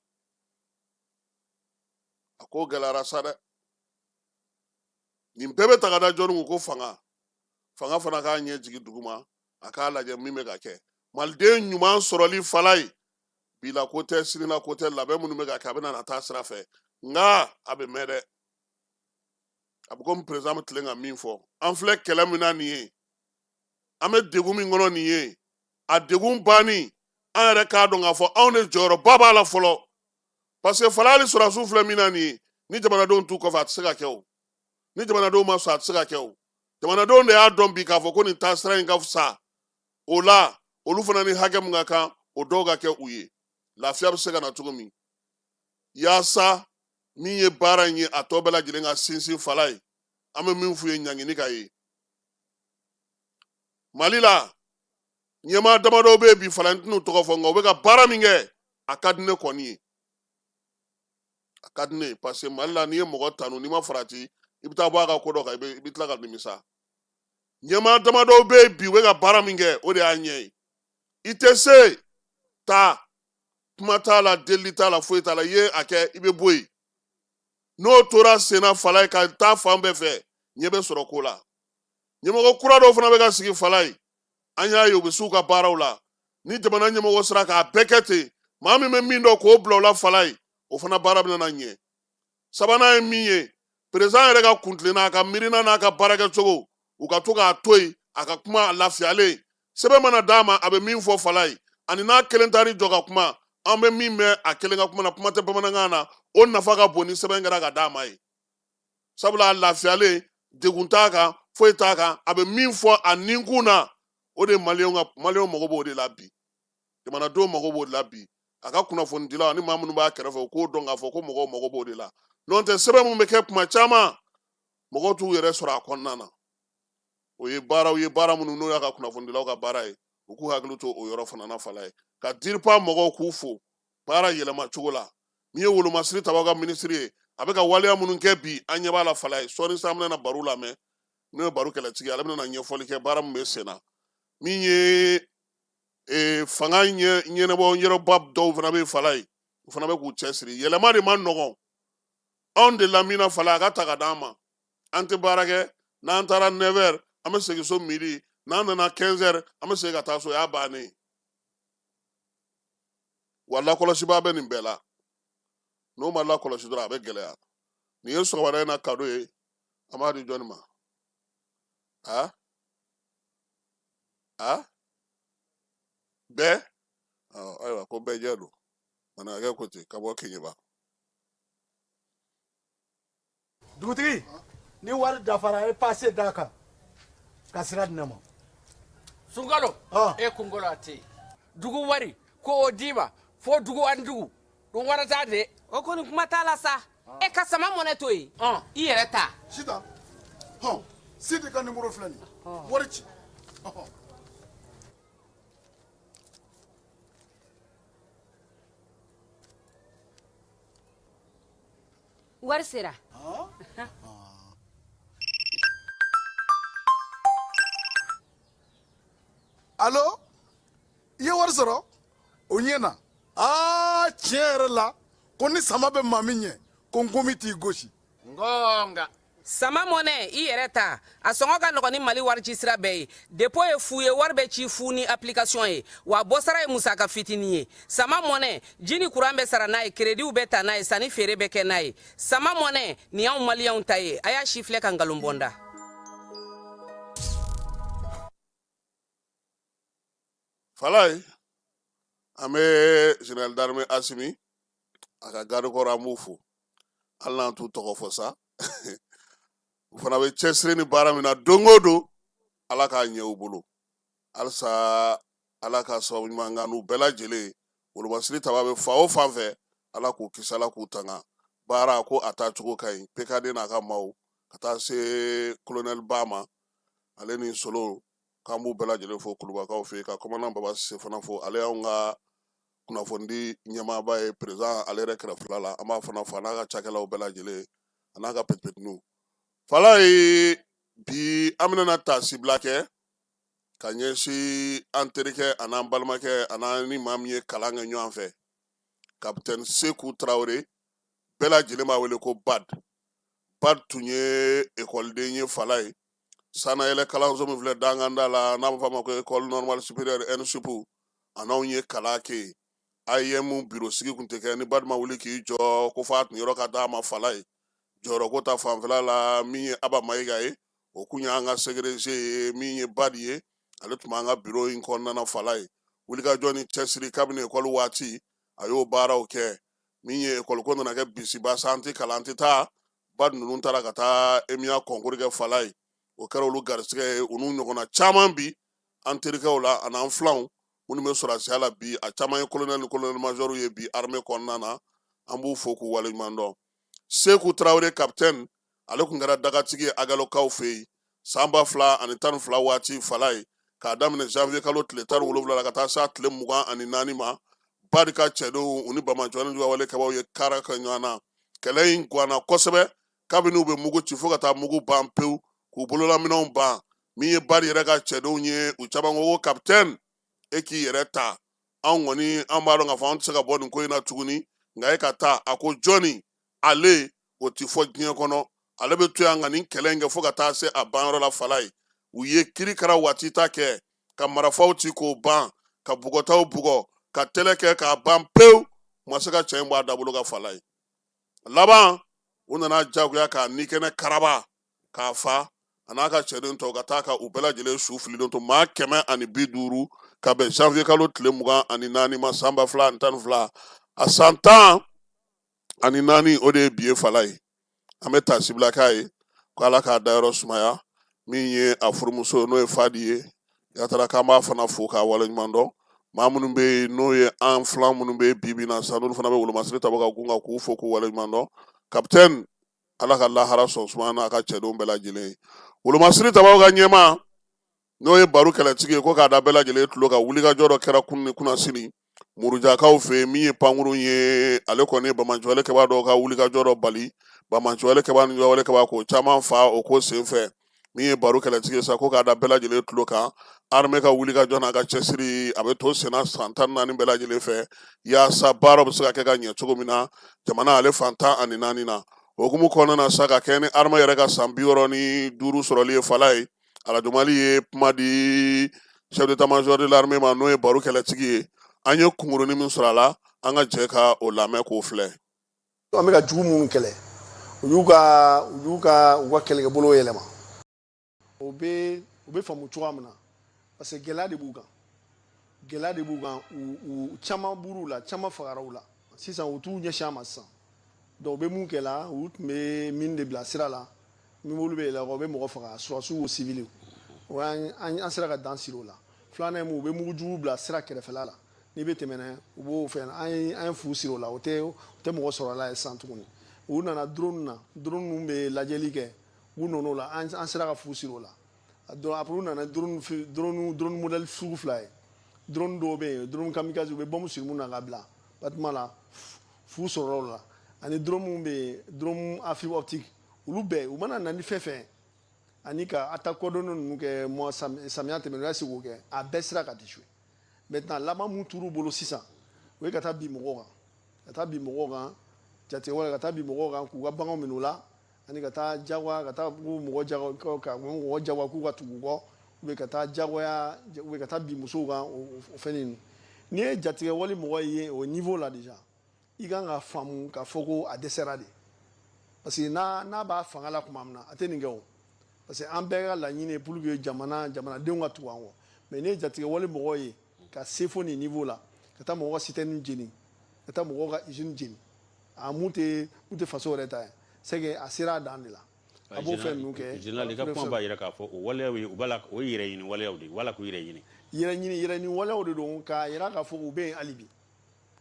a ko gɛlɛyara sa dɛ. Nin bɛɛ bɛ ta ka da jɔnni kun? Ko fanga. Fanga fana k'a ɲɛ jigin duguma, a k'a lajɛ min bɛ ka kɛ. Maliden ɲuman sɔrɔli, Falaye, bi la ko tɛ, sini la ko tɛ. Labɛn minnu bɛ ka kɛ, a bɛ na taa sira fɛ, nka a bɛ mɛn dɛ. A bɛ komi président bɛ tilen ka min fɔ: an filɛ kɛlɛ min na nin ye, an bɛ degun min kɔnɔ nin ye, a degun banni, an yɛrɛ k'a dɔn k'a fɔ anw de jɔyɔrɔba b'a la fɔlɔ. Parce que Falaye, hali sɔrɔdasiw filɛ min na nin ye, ni jamanadenw t'u kɔfɛ, a tɛ se ka kɛ o. Ni jamanadenw ma sɔn, a tɛ se ka kɛ o. Jamanadenw de y'a dɔn bi k'a fɔ ko nin taasira in ka fisa. O la, olu fana ni hakɛ min ka kan, o dɔw ka kɛ u ye, lafiya bɛ se ka na cogo min, yaasa min ye baara in ye, a tɔ bɛɛ lajɛlen ka sinsin. Falaye, an bɛ min f'u ye, ɲangini ka ye Mali la. Ɲɛmaa damadɔw bɛ yen bi, Falaye, n tɛn'u tɔgɔ fɔ, nka u bɛ ka baara min kɛ, a ka di ne kɔni ye, a ka di ne ye. Parce que Mali la, n'i ye mɔgɔ tanu, n'i ma farati, i bɛ taa bɔ a ka ko dɔ kan, i bɛ tila ka nimisa. Ɲɛmaa damadɔw bɛ yen bi, u bɛ ka baara min kɛ, o de y'a ɲɛ ye. I tɛ se taa, kuma t'a la, delili t'a la, foyi t'a la. I ye a kɛ, i bɛ bɔ yen. N'o tora senna, Falaye, ka taa fan bɛɛ fɛ, ɲɛ bɛ sɔrɔ ko la. Ɲɛmɔgɔ kura dɔw fana bɛ ka sigi, Falaye, an y'a ye u bɛ s'u ka baaraw la. Ni jamana ɲɛmɔgɔ sera k'a bɛɛ kɛ ten, maa min bɛ min dɔn k'o bila o la, Falaye, o fana baara bɛna na ɲɛ. Sabanan ye min ye, président yɛrɛ ka kuntilenna, a ka miirina n'a ka baarakɛcogo, u ka to k'a to yen a ka kuma a lafiyalen. Sɛbɛn mana d'a ma, a bɛ min fɔ, Falaye, ani n'a kelen taar'i jɔ ka kuma, an bɛ min mɛn a kelen ka kuma na, kuma tɛ bamanankan na, o nafa ka bon ni sɛbɛn kɛra ka d'a ma ye. Sabula a lafiyalen, degun t'a kan, foyi t'a kan, a bɛ min fɔ a ninkun na, o de maliyɛnw ka maliyɛnw mago b'o de la bi, jamanadenw mago b'o de la bi. A ka kunnafonidilaw ani maa minnu b'a kɛrɛfɛ, u k'o dɔn k'a fɔ ko mɔgɔw mago b'o de la. N'o tɛ, sɛbɛn min bɛ kɛ kuma caman, mɔgɔw t'u yɛrɛ sɔrɔ a kɔnɔna na. O ye baaraw ye, baara minnu n'o y'a ka kunnafonidilaw ka baara ye, u k'u hakili to o yɔrɔ fana na. Falaye, ka DIRPA mɔgɔw k'u fo baara yɛlɛma cogo la. Min ye wolomasiri tabaw ka minisiri ye, a bɛ ka waleya minnu kɛ bi, an ɲɛ b'a la. Falaye, sɔɔni sisan, an bɛna baro lamɛn, n'o ye baro kɛlɛtigi ye, ale bɛna ɲɛfɔli kɛ baara min bɛ sen na. Min ye fanga ɲɛnabɔ yɔrɔba dɔw fana bɛ Falaye, u fana bɛ k'u cɛsiri. Yɛlɛma de man nɔgɔn. Anw de lamina, Falaye, a ka ta ka d'an ma. An tɛ baara kɛ. N'an taara 9 heures, an bɛ segin so midi. N'an nana 15 heures, an bɛ segin ka taa so. O y'a bannen ye. Wa lakɔlɔsibaa bɛ nin bɛɛ la. N'o ma lakɔlɔsi dɔrɔn, a bɛ gɛlɛya. Nin ye sɔgɔmada in na kado ye. An b'a di jɔnni ma? A a bɛɛ. Ayiwa, ko bɛɛ jɛ don manakɛ ko ten ka bɔ Keɲeba. Dugutigi, ni wari dafara, a ye pase d'a kan ka sira di ne ma. Sunkalo, e kunkolo a tɛ yen. Dugu wari ko o d'i ma fo dugu ani dugu dun warata de. O kɔni, kuma t'a la sa. E ka sama mɔnɛ to yen, i yɛrɛ ta. Sitan, hɔn, Sidi ka nimoro filɛ nin ye, wari ci. Wari sera. Alo, i ye wari sɔrɔ, o ɲɛna. Aa, tiɲɛ yɛrɛ la, ko ni sama bɛ maa min ɲɛ, ko nkomi t'i gosi. Ngonga. Sama mɔnɛ, i yɛrɛ ta, a sɔngɔ ka nɔgɔn ni Mali warici sira bɛɛ ye. Dépôt ye fu ye, wari bɛ ci fu ni application ye, wa bɔsara ye musaka fitinin ye. Sama mɔnɛ, ji ni kuran bɛ sara n'a ye, kerediw bɛ ta n'a ye, sanni feere bɛ kɛ n'a ye. Sama mɔnɛ nin y'anw maliyɛnw ta ye. A y'a si filɛ ka nkalon bɔ n da. Falaye, an bɛ général d'armée Asimi a ka garde corps, an b'u fo, hali n'an t'u tɔgɔ fɔ sa. U fana bɛ cɛsiri ni baara min na don o don, Ala k'a ɲɛ u bolo halisa. Ala ka sababu ɲuman k'an n'u bɛɛ lajɛlen. Wolomasiri taba bɛ fan o fan fɛ, Ala k'u kisi, Ala k'u tanga. Baara ko a taa cogo ka ɲi. PKD n'a ka maaw ka taa se kolonɛli ba ma, ale ni solo, k'an b'u bɛɛ lajɛlen fo Kulubakaw fɛ yen, ka commandant Baba Sise fana fo, ale y'anw ka kunnafonidi ɲɛmaaba ye président ale yɛrɛ kɛrɛfɛla la. An b'a fana fo, a n'a ka cakɛlaw bɛɛ lajɛlen, a n'a ka petipetiniw. Falaye, bi an bɛna taasibila kɛ ka ɲɛsin an terikɛ an'an balimakɛ an'an ni maa min ye kalan kɛ ɲɔgɔn fɛ, kapitɛni Seku Tarawele, bɛɛ lajɛlen b'a wele ko Bad. Bad tun ye ekɔliden ye Falaye, sanayɛlɛ kalanso min filɛ Danganda la, n'a bɛ fɔ a ma ko École normale supérieure ENSUP, a n'anw ye kalan kɛ yen. AEEM biro sigi tun tɛ kɛ ni Bad ma wuli k'i jɔ ko f'a tun yɔrɔ ka d'a ma Falaye. Jɔyɔrɔ ko ta fanfɛla la, min ye Aba Mayiga ye, o kun y'an ka secrétaire ye. Min ye Bad ye, ale tun b'an ka biro in kɔnɔna na Falaye. Wulikajɔ ni cɛsiri kabini ekɔli waati, a y'o baaraw kɛ. Min ye ekɔli ko nana kɛ bisiba sa, an tɛ kalan, an tɛ taa. Bad ninnu taara ka taa EMIA concours kɛ Falaye, o kɛra olu garisɛgɛ ye, u n'u ɲɔgɔnna caman bi an terikɛw la an'an filanw minnu bɛ sɔrɔdasiya la bi, a caman ye colonel ni colonel major ye bi armée kɔnɔna na. An b'u fo k'u waleɲuman dɔn. Seku Tarawele capitaine, ale tun kɛra dagatigi ye Agalokaw fɛ yen san 2012 waati Falaye, k'a daminɛ janvier kalo tile 17 la ka taa se a tile 24 ma. Bad ka cɛdenw, u ni banbaanciwale juguya kɛbaaw ye kara kɛ ɲɔgɔn na. Kɛlɛ in ganna kosɛbɛ, kabini u bɛ mugu ci fo ka taa mugu ban pewu, k'u bololaminɛnw ban. Min ye Bad yɛrɛ ka cɛdenw ye, u caman ko ko kapitɛni, e k'i yɛrɛ ta, anw kɔni an b'a dɔn k'a fɔ an tɛ se ka bɔ nin ko in na tuguni, nka e ka taa. A ko jɔnni ale, o ti fɔ diɲɛ kɔnɔ, ale bɛ to yan ka nin kɛlɛ in kɛ fo ka taa se a banyɔrɔ la Falaye. U ye kirikara waati ta kɛ ka marifaw ci k'o ban, ka bugɔtaw bugɔ, ka tɛlɛ kɛ k'a ban pewu, u ma se ka cɛ in bɔ a dabolo kan Falaye. Laban, u nana jagoya k'a ni kɛnɛ karaba k'a fa, a n'a ka cɛden tɔw ka taa ka u bɛɛ lajɛlen su fililen to, maa 150, ka bɛn janvier kalo tile 24 ma san 2012. A san 14, o de ye bi ye Falaye. An bɛ taasibila k'a ye ko Ala k'a dayɔrɔ sumaya. Min ye a furumuso, n'o ye Fadi ye Yatara, k'an b'a fana fo k'a waleɲuman dɔn. Maa minnu bɛ yen, n'o ye an filan minnu bɛ bi bi na sa, n'olu fana bɛ wolomasiri tabaw ka gun kan, k'u fo k'u waleɲuman dɔn. Kapitɛni, Ala ka lahara sɔn suma n'a ka cɛdenw bɛɛ lajɛlen ye. Wolomasiri tabaw ka ɲɛmaa, n'o ye Baru kɛlɛtigi ye, ko k'a da bɛɛ lajɛlen tulo kan, wulikajɔ dɔ kɛra kunun ni kunasini Murujakaw fɛ yen. Min ye pankurun ye, ale kɔni ye banbaanciwale kɛbaa dɔw ka wulikajɔ dɔ bali, banbaanciwale kɛbaa ni juguya kɛbaa k'o caman fa o ko senfɛ. Min ye Baru kɛlɛtigi ye sa, ko k'a da bɛɛ lajɛlen tulo kan, armée ka wulikajɔ n'a ka cɛsiri, a bɛ to senna san 14 bɛɛ lajɛlen fɛ, yaasa baaraw bɛ se ka kɛ ka ɲɛ cogo min na jamana ale fan 14 na. O hukumu kɔnɔna na sa, ka kɛ ni armée yɛrɛ ka san 65 sɔrɔli ye Falaye, Arajo Mali ye kuma di chef d'état-major de l'armée ma, n'o ye Baru kɛlɛtigi ye. An ye kunkurunin min sɔrɔ a la, an ka jɛ ka o lamɛn k'o filɛ. An bɛ ka jugu minnu kɛlɛ, u y'u ka u ka kɛlɛkɛbolo yɛlɛma. O bɛ faamu cogoya min na, parce que gɛlɛya de b'u kan, gɛlɛya de b'u kan. U caman bur'u la, caman fagara u la. Sisan u t'u ɲɛsin a ma sisan. Donc u bɛ mun kɛ la? U tun bɛ mine de bila sira la, min olu bɛ yɛlɛ, u bɛ mɔgɔ faga, sɔrɔdasiw o civil. O an sera ka dan siri o la. Filanan ye mun? U bɛ mugujugu bila sira kɛrɛfɛla la, n'i bɛ tɛmɛ n'a ye, u b'o fɛn. An ye fu siri o la, o tɛ mɔgɔ sɔrɔ a la ye sisan tuguni. U nana drone na, drone ninnu bɛ lajɛli kɛ, u nana o la, an sera ka fu siri o la. Donc après, u nana drone modèle sugu fila ye. Drone dɔw bɛ yen, drone kamikaze, u bɛ bombe siri mun na ka bila bâtiment la, fu sɔrɔla o la. Ani drone mun bɛ yen, drone à fibre optique. Olu bɛɛ, u mana na ni fɛn fɛn ani ka attaque coordonnée ninnu kɛ, mois samiya tɛmɛnen, u y'a se k'o kɛ, a bɛɛ sera ka déjouer. Maintenant, laban mun tor'u bolo sisan, o ye ka taa bin mɔgɔw kan, ka taa bin mɔgɔw kan jatigɛwale, ka taa bin mɔgɔw kan k'u ka baganw minɛ u la, ani ka taa jagoya, ka taa k'u mɔgɔ jago, ka mɔgɔ jagoya k'u ka tugu u kɔ, ou bien ka taa jagoya, ou bien ka taa bin musow kan. O fɛn ninnu, n'i ye jatigɛwale mɔgɔ ye o niveau la déjà, i kan ka faamu k'a fɔ ko a dɛsɛra de, parce que n'a b'a fanga la tuma min na, a tɛ nin kɛ o. Parce que an bɛɛ ka laɲini ye pour que jamanadenw ka tugu an kɔ. Mais n'i ye jatigɛwale mɔgɔ ye ka se fo nin niveau la, ka taa mɔgɔw ka citerne jeni, ka taa mɔgɔw ka usine jeni, a mun tɛ faso yɛrɛ ta ye, c'est que a sera a dan de la, a b'o fɛn ninnu kɛ. Général, i ka kuma b'a jira k'a fɔ o waleyaw ye, u b'a la, o ye yɛrɛ ɲini waleyaw de ye, u b'a la k'u yɛrɛ ɲini. Yɛrɛ ɲini, yɛrɛ ɲini waleyaw de don, k'a yira k'a fɔ u bɛ yen hali bi,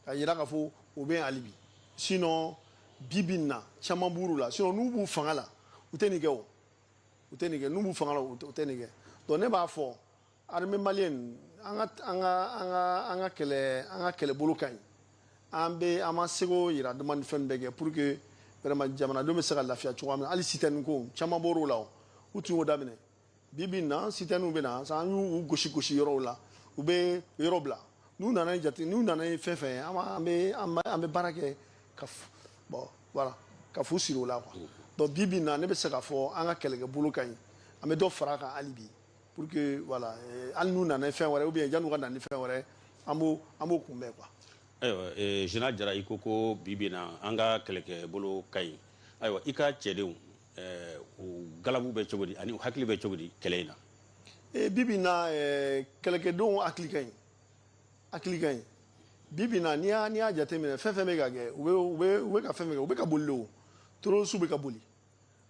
k'a yira k'a fɔ u bɛ yen hali bi. Sinon bi bi in na, caman b'u la. Sinon n'u b'u fanga la, u tɛ nin kɛ o, u tɛ nin kɛ. N'u b'u fanga la, u tɛ nin kɛ. Donc ne b'a fɔ armée malienne, an ka kɛlɛ, an ka kɛlɛbolo ka ɲi. An bɛ an ma seko yira dama ni fɛn bɛɛ kɛ pour que vraiment jamanadenw bɛ se ka lafiya cogoya min na. Hali citerne ko caman bɔr'o la, o u tun y'o daminɛ. Bi bi in na, citerne bɛ na, an y'u gosi gosi yɔrɔw la, u bɛ yɔrɔ bila. N'u nana ni jate, n'u nana ni fɛn fɛn ye, an bɛ baara kɛ ka, bon voilà, ka fu siri o la quoi. Donc bi bi in na, ne bɛ se k'a fɔ an ka kɛlɛkɛbolo ka ɲi. An bɛ dɔ fara a kan hali bi pour que voilà, hali n'u nana ni fɛn wɛrɛ ou bien yan'u ka na ni fɛn wɛrɛ, an b'o kunbɛn quoi. Ayiwa, général Jara, i ko ko bi bi in na an ka kɛlɛkɛbolo ka ɲi. Ayiwa, i ka cɛdenw, u galabu bɛ cogo di ani u hakili bɛ cogo di kɛlɛ in na? Bi bi in na, kɛlɛkɛdenw hakili ka ɲi, hakili ka ɲi bi bi in na. N'i y'a jateminɛ, fɛn fɛn bɛ ka kɛ, u bɛ ka fɛn fɛn kɛ, u bɛ ka boli de. O terroriste bɛ ka boli.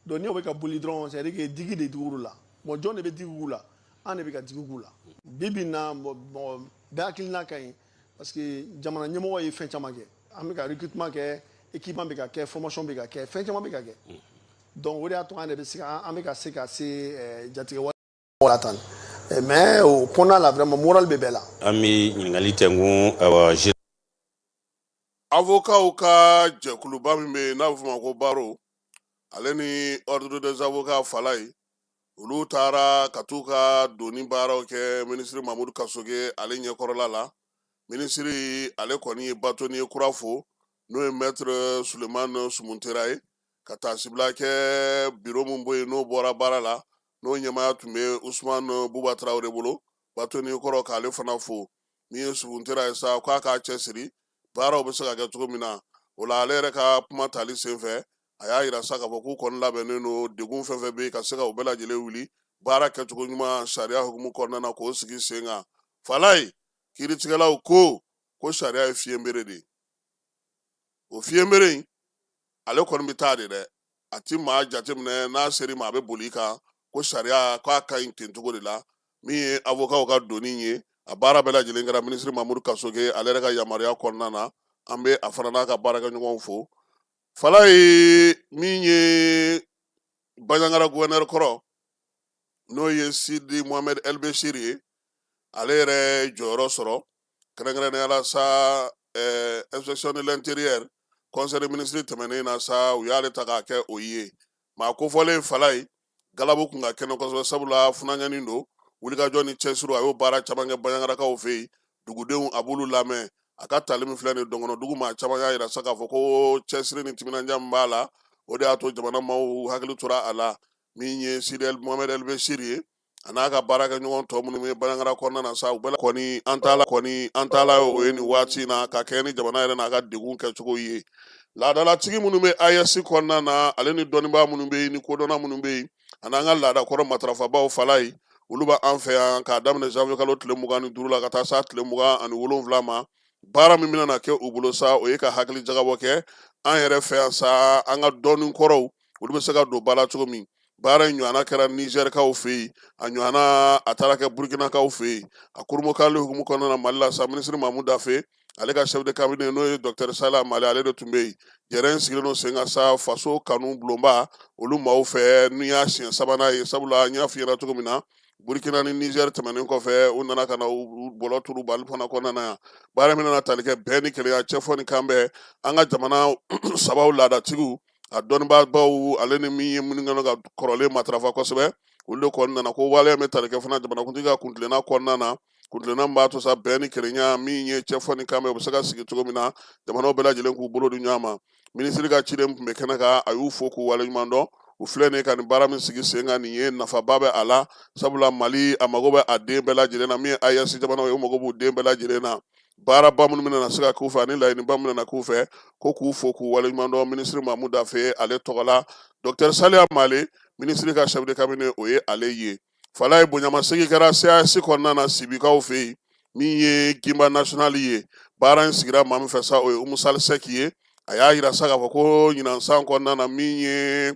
Donc n'i bɛ ka boli dɔrɔn, c'est à dire que digi de digir'u la. Bon, jɔn de bɛ digi k'u la? An de bɛ ka digi k'u la bi bi in na. Bon, bɛɛ hakilina ka ɲi parce que jamana ɲɛmɔgɔ ye fɛn caman kɛ. An bɛ ka recrutement kɛ, équipement bɛ ka kɛ, formation bɛ ka kɛ, fɛn caman bɛ ka kɛ. Donc o de y'a to an yɛrɛ bɛ se ka an bɛ ka se ka se jatigɛ wale la tan. Mais o kɔnɔna la, vraiment moral bɛ bɛɛ la. An bɛ ɲininkali tɛnkun, ayiwa. Avocatw ka jɛkuluba min bɛ yen n'a bɛ f'o ma ko barreau, ale ni ordre des avocats fala ye, olu taara ka t'u ka doni baaraw kɛ minisiri Mamudu Kasoge ale ɲɛkɔrɔla la. Minisiri ale kɔni ye bâtonnier kura fo, n'o ye maître Sulemani Sumuntera ye, ka taasibila kɛ biro min bɔ yen n'o bɔra baara la, n'o ɲɛmaaya tun bɛ Usumani Buba Tarawele bolo. Bâtonnier kɔrɔ, k'ale fana fo. Min ye Sumuntera ye sa, k'a k'a cɛsiri, baaraw bɛ se ka kɛ cogo min na o la. Ale yɛrɛ ka kuma tali senfɛ, a y'a yira sa k'a fɔ k'u kɔni labɛnnen don, degun fɛn fɛn bɛ yen, ka se ka u bɛɛ lajɛlen wuli, baara kɛcogo ɲuman sariya hukumu kɔnɔna na, k'o sigi sen kan. Falaye, kiiritigɛlaw ko ko sariya ye fiɲɛbere de ye. O fiɲɛbere in, ale kɔni bɛ taa de dɛ, a ti maa jateminɛ. N'a ser'i ma, a bɛ boli i kan. Ko sariya k'a ka ɲi ten cogo de la. Min ye avocatw ka doni ye, a baara bɛɛ lajɛlen kɛra minisiri Mamudu Kasoge ale yɛrɛ ka yamaruya kɔnɔna na. An bɛ a fana n'a ka baarakɛɲɔgɔnw fo. Falaye, min ye Banjagara gouverneur kɔrɔ, n'o ye Sidi Mohamed El Bechir ye, ale yɛrɛ jɔyɔrɔ sɔrɔ kɛrɛnkɛrɛnnenya la sa, inspection de l'intérieur, conseil des ministres tɛmɛnen na sa, u y'ale ta k'a kɛ o ye. Maa kofɔlen Falaye, galabu kun ka kɛnɛ kosɛbɛ, sabula funankɛnin don, wulikajɔ ni cɛsiri, a y'o baara caman kɛ Banjagarakaw fɛ yen. Dugudenw, a b'olu lamɛn. A ka tali min filɛ nin dɔnkɔnɔ dugu, maa caman y'a yira sa k'a fɔ ko cɛsiri ni timinandiya min b'a la, o de y'a to jamana maaw hakili tora a la. Min ye Sidi Mohamed El Bechir ye, a n'a ka baarakɛɲɔgɔn tɔ minnu bɛ Banjagara kɔnɔna na sa, u bɛɛ kɔni an taala kɔni an taala o ye nin waati in na, ka kɛ ni jamana yɛrɛ n'a ka degun kɛcogo ye. Laadalatigi minnu bɛ AES kɔnɔna na, ale ni dɔnnibaa minnu bɛ yen, ni kodɔnna minnu bɛ yen, ani an ka laadakɔrɔ matarafabaw, Falaye, olu bɛ an fɛ yan k'a daminɛ janvier kalo tile 25 la ka taa s'a tile 27 ma. Baara min bɛna kɛ u bolo sa, o ye ka hakili jagabɔ kɛ an yɛrɛ fɛ yan sa, an ka dɔnni kɔrɔw, olu bɛ se ka don ba la cogo min. Baara in ɲɔgɔnna kɛra Nizɛrikaw fɛ yen, a ɲɔgɔnna a taara kɛ Burkinakaw fɛ yen. A kurumokali hukumu kɔnɔna na Mali la sa, minisiri Mamu Dafe, ale ka chef de cabinet, n'o ye docteur Sala Mali, ale de tun bɛ yen. Jɛrɛ in sigilen don sen kan sa faso kanu bulonba olu maaw fɛ. N'i y'a siɲɛ sabanan ye, sabula n y'a f'i ɲɛna cogo min na, Burkina ni Niger tɛmɛnen kɔfɛ, u nana ka na u bɔlɔ turu Mali fana kɔnɔna na yan. Baara min nana tali kɛ bɛn ni kelenya, cɛfɔ ni kanbɛn, an ka jamana sabaw laadatigiw, a dɔnnibaabaw, ale ni min ye minnu kɛlen ka kɔrɔlen matarafa kosɛbɛ, olu de kɔni nana ko waleya bɛ tali kɛ fana jamanakuntigi ka kuntilenna kɔnɔna na, kuntilenna min b'a to sa bɛn ni kelenya, min ye cɛfɔ ni kanbɛn, u bɛ se ka sigi cogo min na, jamanaw bɛɛ lajɛlen k'u bolo di ɲɔgɔn ma. Minisiri ka ciden tun bɛ kɛnɛ kan, a y'u fo k'u waleɲuman dɔn. U filɛ nin ye ka nin baara min sigi sen kan, nin ye nafaba bɛ a la, sabula Mali a mago bɛ a den bɛɛ lajɛlen na. Min ye AES jamanaw ye, u mago b'u den bɛɛ lajɛlen na. Baaraba minnu bɛna se ka k'u fɛ ani laɲiniba minnu bɛna k'u fɛ, ko k'u fo k'u waleɲuman dɔn minisiri Mamu Dafe ale tɔgɔ la. Docteur Saliya Male, minisiri ka chef de cabinet, o ye ale ye. Falaye, bonyamasegin kɛra CAS kɔnɔna na Sibikaw fɛ yen. Min ye Gimba national ye, baara in sigira maa min fɛ sa, o ye Umu Sali Sɛki ye. A y'a yira sa k'a fɔ ko ɲinan san kɔnɔna na, min ye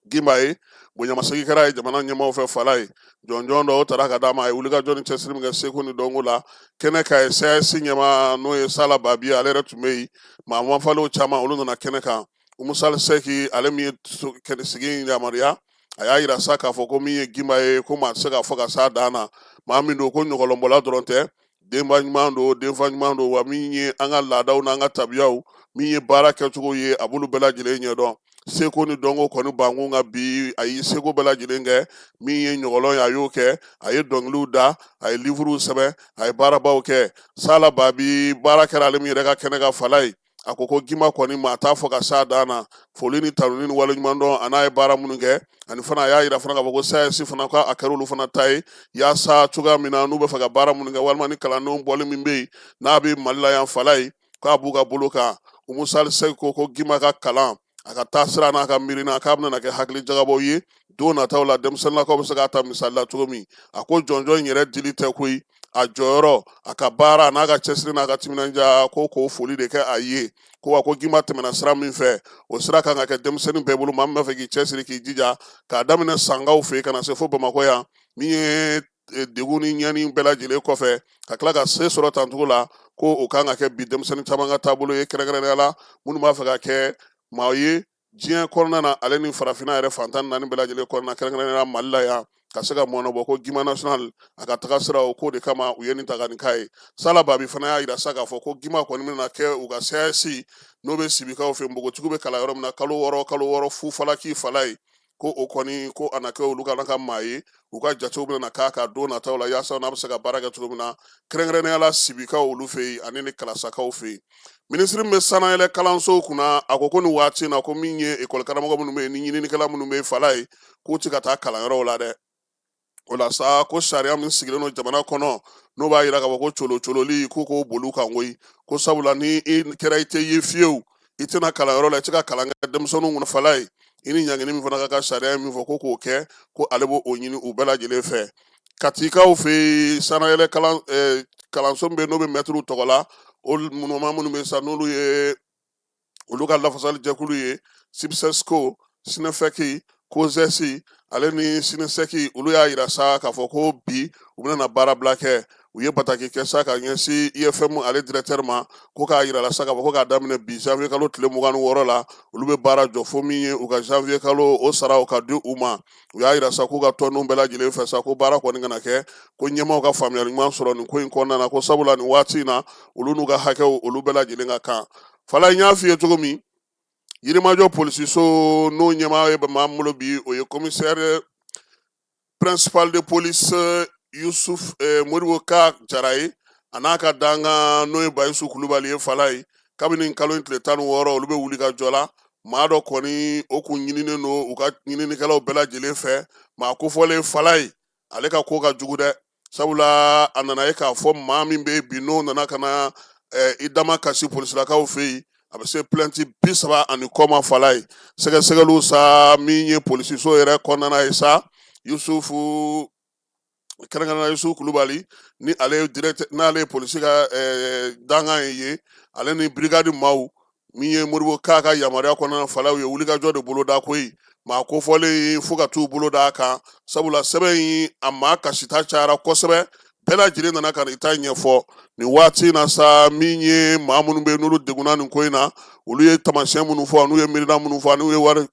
Gimba ye, Bonyamasegin kɛra ye jamana ɲɛmaaw fɛ Falaye. Jɔnjɔn dɔ o tara ka d'a ma, a ye wulikajɔ ni cɛsiri min kɛ seko ni dɔnko la kɛnɛ kan ye. SAES ɲɛmaa n'o ye Sala Babi, ale yɛrɛ tun bɛ yen. Maa mafalew caman, olu nana kɛnɛ kan. Umu Sali Sɛki, ale min ye sigi in yamaruya, a y'a yira sa k'a fɔ ko min ye Gimba ye, ko maa tɛ se k'a fɔ ka s'a dan na. Maa min don ko ɲɔgɔlɔnbɔla dɔrɔn tɛ, denba ɲuman don, denfa ɲuman don, wa min ye an ka laadaw n'an ka tabiyaw, min ye baara kɛcogo ye, a b'olu bɛɛ lajɛlen ɲɛdɔn. Seko ni dɔnko kɔni bankun ka bi, a y'i seko bɛɛ lajɛlen kɛ. Min ye ɲɔgɔlɔn ye, a y'o kɛ, a ye dɔnkiliw da, a ye livuruw sɛbɛn, a ye baarabaw kɛ. Sala Babi, baara kɛra ale min yɛrɛ ka kɛnɛ kan Falaye, a ko ko Gimba kɔni, maa t'a fɔ ka s'a dan na. Foli ni tanuni ni waleɲumandɔn a n'a ye baara minnu kɛ. Ani fana a y'a yira fana k'a fɔ ko SAES fana, ko a kɛra olu fana ta ye, yaasa cogoya min na n'u bɛ fɛ ka baara minnu kɛ, walima ni kalandenw bɔli min bɛ yen n'a bɛ Mali la yan Falaye, k'a b'u ka bolo kan. Umu Sali Sɛki ko ko Gimba ka kalan, a ka taasira n'a ka miirina, k'a bɛna kɛ hakili jagabɔ ye don nataw la, denmisɛnninlakaw bɛ se k'a ta misali la cogo min. A ko jɔnjɔn in yɛrɛ dili tɛ koyi, a jɔyɔrɔ, a ka baara n'a ka cɛsiri n'a ka timinandiya, ko k'o foli de kɛ a ye. Ko wa ko Gimba tɛmɛna sira min fɛ, o sira kan ka kɛ denmisɛnnin bɛɛ bolo, maa min b'a fɛ k'i cɛsiri k'i jija, k'a daminɛ Sankaw fɛ yen ka na se fo Bamakɔ yan. Min ye degun ni ɲani bɛɛ lajɛlen kɔfɛ, ka tila ka se sɔrɔ tancogo la, ko o kan ka kɛ bi denmisɛnnin caman ka taabolo ye, kɛrɛnkɛrɛnnenya la minnu b'a fɛ ka kɛ maa ye diɲɛ kɔnɔna na, ale ni farafinna yɛrɛ fan 14 bɛɛ lajɛlen kɔnɔna, kɛrɛnkɛrɛnnenya la Mali la yan, ka se ka mɔnɔbɔ. Ko Gimba National, a ka taga sira o ko de kama u ye nin ta ka nin k'a ye. Sala Babi fana y'a yira sa k'a fɔ ko Gimba kɔni bɛna kɛ u ka SAES, n'o bɛ Sibikaw fɛ, npogotigiw bɛ kalan yɔrɔ min na kalo 6 kalo 6 fu falaki Falaye, ko o kɔni, ko a na kɛ olu kana ka maa ye, u ka jatew bɛna k'a kan don nataw la, yaasa n'a bɛ se ka baara kɛ cogo min na, kɛrɛnkɛrɛnnenya la Sibikaw olu fɛ yen ani ni Kalasakaw fɛ yen. Minisiri min bɛ sanayɛlɛ kalansow kunna, a ko ko nin waati in na, ko min ye ekɔli karamɔgɔ minnu bɛ yen ni ɲininikɛla minnu bɛ yen Falaye, k'u tɛ ka taa kalanyɔrɔw la dɛ. O la sa, ko sariya min sigilen don jamana kɔnɔ, n'o b'a yira k'a fɔ ko colo cololi, k'u k'o boli kan koyi, ko sabula ni i kɛra i tɛ ye fiyewu, i tɛna kalanyɔrɔ la, i tɛ ka kalan kɛ denmisɛnninw kunna Falaye, i ni ɲangini min fana ka kan, sariya min fɔ ko k'o kɛ, ko ale b'o ɲini u bɛɛ lajɛlen fɛ. Katikaw fɛ yen, sanayɛlɛ kalanso min bɛ yen, n'o bɛ mɛtiriw tɔgɔ la, o maa minnu bɛ sa, n'olu ye olu ka lafasali jɛkulu ye, SYPSESCO, SYNEFEC, COSES ale ni SYNESEC, olu y'a yira sa k'a fɔ ko bi u bɛna na baarabila kɛ. U ye bataki kɛ sa ka ɲɛsin IFM ale directeur ma, ko k'a yira la sa k'a fɔ ko k'a daminɛ bi janvier kalo tile 26 la, olu bɛ baara jɔ fo min ye u ka janvier kalo o sara o ka di u ma. U y'a yira sa k'u ka tɔndenw bɛɛ lajɛlen fɛ sa, ko baara kɔni kana kɛ, ko ɲɛmaaw ka faamuyali ɲuman sɔrɔ nin ko in kɔnɔna na, ko sabula nin waati in na, olu n'u ka hakɛw, olu bɛɛ lajɛlen ka kan. Falaye, n y'a f'i ye cogo min, Yirimajɔ polisiso n'o ɲɛmaa ye maa min bolo bi, o ye commissaire principal de police Yusuf Modibo Ka Jara ye, a n'a ka dankan n'o ye Bayisu Kulubali ye Falaye. Kabini kalo in tile 16, olu bɛ wuli ka jɔ la. Maa dɔ kɔni, o kun ɲininen don u ka ɲininikɛlaw bɛɛ lajɛlen fɛ. Maa kofɔlen Falaye, ale ka ko ka jugu dɛ, sabula a nana ye k'a fɔ maa min bɛ bi, n'o nana ka na i dama kasi polisilakaw fɛ yen, a bɛ se plainte 30 ani kɔ ma Falaye. Sɛgɛsɛgɛliw sa, min ye polisiso yɛrɛ kɔnɔna ye sa, Yusufu, kɛrɛnkɛrɛnnenya Yusufu Kulubali, ni ale ye directeur, n'ale ye polisi ka dankan ye, ale ni brigade maaw, min ye Modibo Ka ka yamaruya kɔnɔna Falaye, u ye wulikajɔ de boloda koyi maa kofɔlen, fo ka t'u bolo d'a kan, sabula sɛbɛn in a maa kasita cayara kosɛbɛ, bɛɛ lajɛlen nana ka i ta ɲɛfɔ. Nin waati in na sa, min ye maa minnu bɛ yen n'olu degunna nin ko in na, olu ye taamasiyɛn minnu fɔ, n'u ye miirina minnu fɔ, n'u ye wari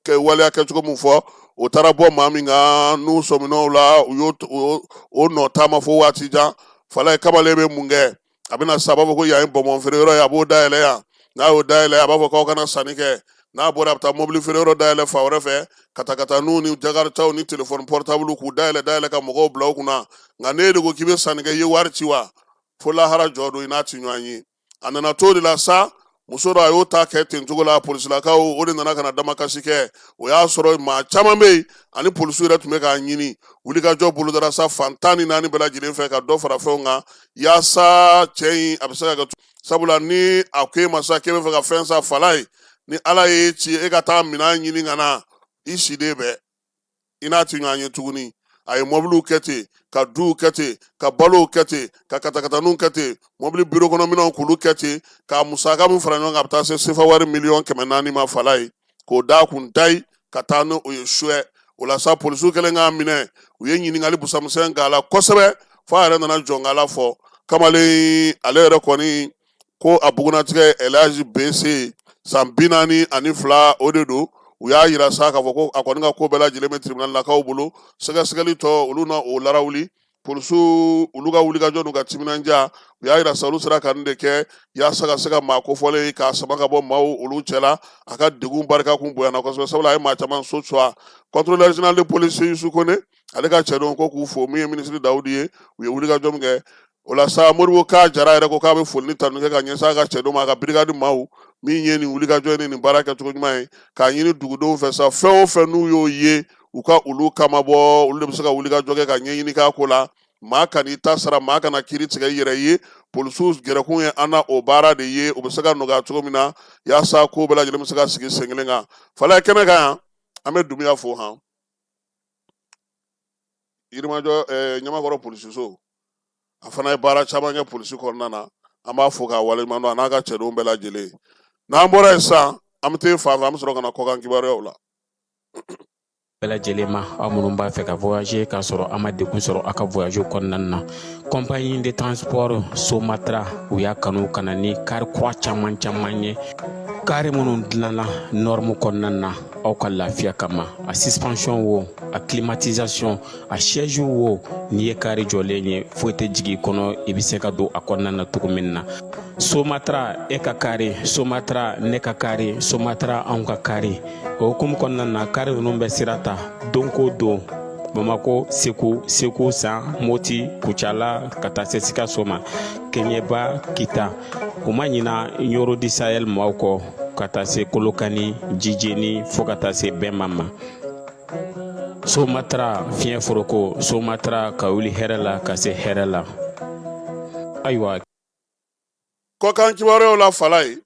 kɛ waleya kɛcogo min fɔ, o taara bɔ maa min kan, n'u sɔmin'o la, u y'o o nɔ taama fo waati jan. Falaye, kamalen bɛ mun kɛ? A bɛna sa, a b'a fɔ ko yan ye bɔnbɔn feere yɔrɔ ye, a b'o dayɛlɛ yan. N'a y'o dayɛlɛ, a b'a fɔ k'aw kana sanni kɛ. N'a bɔra, a bɛ taa mobili feere yɔrɔ dayɛlɛ fan wɛrɛ fɛ, katakataninw ni jakaritaw ni telefɔni pɔritabulu k'u dayɛlɛ dayɛlɛ ka mɔgɔw bila u kunna. Nka n'e de ko k'i bɛ sanni kɛ, i ye wari ci wa, fo lahara jɔ don, i n'a ti ɲɔgɔn ye. A nana to de la sa, muso dɔ, a y'o ta kɛ ten cogo la. Polisilakaw o de nana ka na damakasi kɛ. O y'a sɔrɔ maa caman bɛ yen, ani polisiw yɛrɛ tun bɛ k'a ɲini. Wulikajɔ bolodara sa fan 14 bɛɛ lajɛlen fɛ ka dɔ fara fɛnw kan, yaasa cɛ in a bɛ se ka kɛ. Sabula ni a ko e ma sa k'e bɛ fɛ ka fɛn san Falaye, ni Ala y'e ci e ka taa minɛn ɲini ka na, i siden bɛɛ i n'a ti ɲɔgɔn ye tuguni. A ye mɔbiliw kɛ ten, ka duw kɛ ten, ka balow kɛ ten, ka katakataninw kɛ ten, mɔbili biro kɔnɔ minɛnw k'olu kɛ ten, k'a musaka min fara ɲɔgɔn kan, a bɛ taa se sefa wari 400 000 ma Falaye, k'o d'a kun dayi ka taa n'o ye suɛ. O la sa, polisiw kɛlen k'a minɛ, u ye ɲininkali busamisɛn k'a la kosɛbɛ, fo a yɛrɛ nana jɔnkala fɔ. Kamalen ale yɛrɛ kɔni ko a bugunatigɛ Elhaji Bese, san 42, o de don. U y'a yira sa k'a fɔ ko a kɔni ka ko bɛɛ lajɛlen bɛ tribunalakaw bolo, sɛgɛsɛgɛli tɔ olu na o larawuli. Polisiw olu ka wulikajɔ n'u ka timinandiya, u y'a yira sa olu sera ka nin de kɛ yaasa ka se ka maa kofɔlen k'a sama ka bɔ maaw olu cɛla. A ka degun barika kun bonyana kosɛbɛ, sabula a ye maa caman so cuwa. Contrôleur général de police Yusu Kone, ale ka cɛdenw ko k'u fo. Min ye minisiri Dawudi ye, u ye wulikajɔ min kɛ o la sa, Modibo Ka Jara yɛrɛ ko k'a bɛ foli ni tanu kɛ ka ɲɛsin a ka cɛdenw ma, a ka brigade maaw min ye nin wulikajɔ ni nin baara kɛcogo ɲuman ye, k'a ɲini dugudenw fɛ sa, fɛn o fɛn n'u y'o ye, u ka olu kamabɔ, olu de bɛ se ka wulikajɔ kɛ ka ɲɛɲini k'a ko la. Maa kan'i ta sara, maa kana kiiri tigɛ i yɛrɛ ye. Polisiw gɛrɛkun ye an na o baara de ye, u bɛ se ka nɔgɔya cogo min na yaasa ko bɛɛ lajɛlen bɛ se ka sigi sen kelen kan. Falaye kɛnɛ kan yan, an bɛ Dunbiya fo han Yirimajɔ Ɲamakɔrɔ polisiso. A fana ye baara caman kɛ polisi kɔnɔna na. An b'a fo k'a waleɲuman dɔn, a n'a ka cɛdenw bɛɛ lajɛlen. N'an bɔra yen sisan, an bɛ taa fan fɛ, an bɛ sɔrɔ ka na kɔkan kibaruyaw la. Bɛɛ lajɛlen ma, aw minnu b'a fɛ ka voyager k'a sɔrɔ a ma degun sɔrɔ a ka voyage kɔnɔna na, compagnie de transport Somatra, u y'a kanu ka na ni kari kura caman caman ye, kari minnu dilanna norme kɔnɔna na aw ka lafiya kama. A suspension wo, a climatisation, a siège wo, n'i ye kari jɔlen ye, foyi tɛ jigin i kɔnɔ, i bɛ se ka don a kɔnɔna na cogo min na. Somatra, e ka kari Somatra, ne ka kari Somatra, anw ka kari. O hukumu kɔnɔna na, kari ninnu bɛ sira ta don ko don, Bamako, Segu, Segu San, Moti, Kucala, ka taa se Sikaso ma, Keɲeba, Kita. U ma ɲina Ɲoro du Sahel maaw kɔ, ka taa se Kolokani, Jijeni, fo ka taa se Bɛnba ma. Somatra, fiɲɛ foroko Somatra, ka wuli hɛrɛ la ka se hɛrɛ la. Ayiwa. Kɔkan kibaruyaw la, Falaye,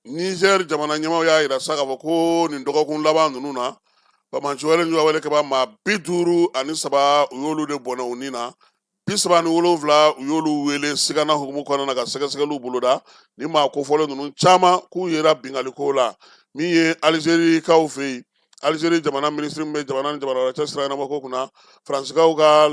Niger jamana ɲɛmaaw y'a yira sa k'a fɔ ko nin dɔgɔkun laban ninnu na, banbaanci wale juguya wale kɛba maa 53, u y'olu de bɔnɛ u ni na. 37, u y'olu wele sigana hukumu kɔnɔna na ka sɛgɛsɛgɛliw boloda. Ni maa kofɔlen ninnu caman k'u yera binkanliko la. Min ye Alizerikaw fɛ yen, Alizeri jamana minisiri min bɛ jamana ni jamana wɛrɛ cɛ sira ɲɛnabɔko kunna, Faransikaw ka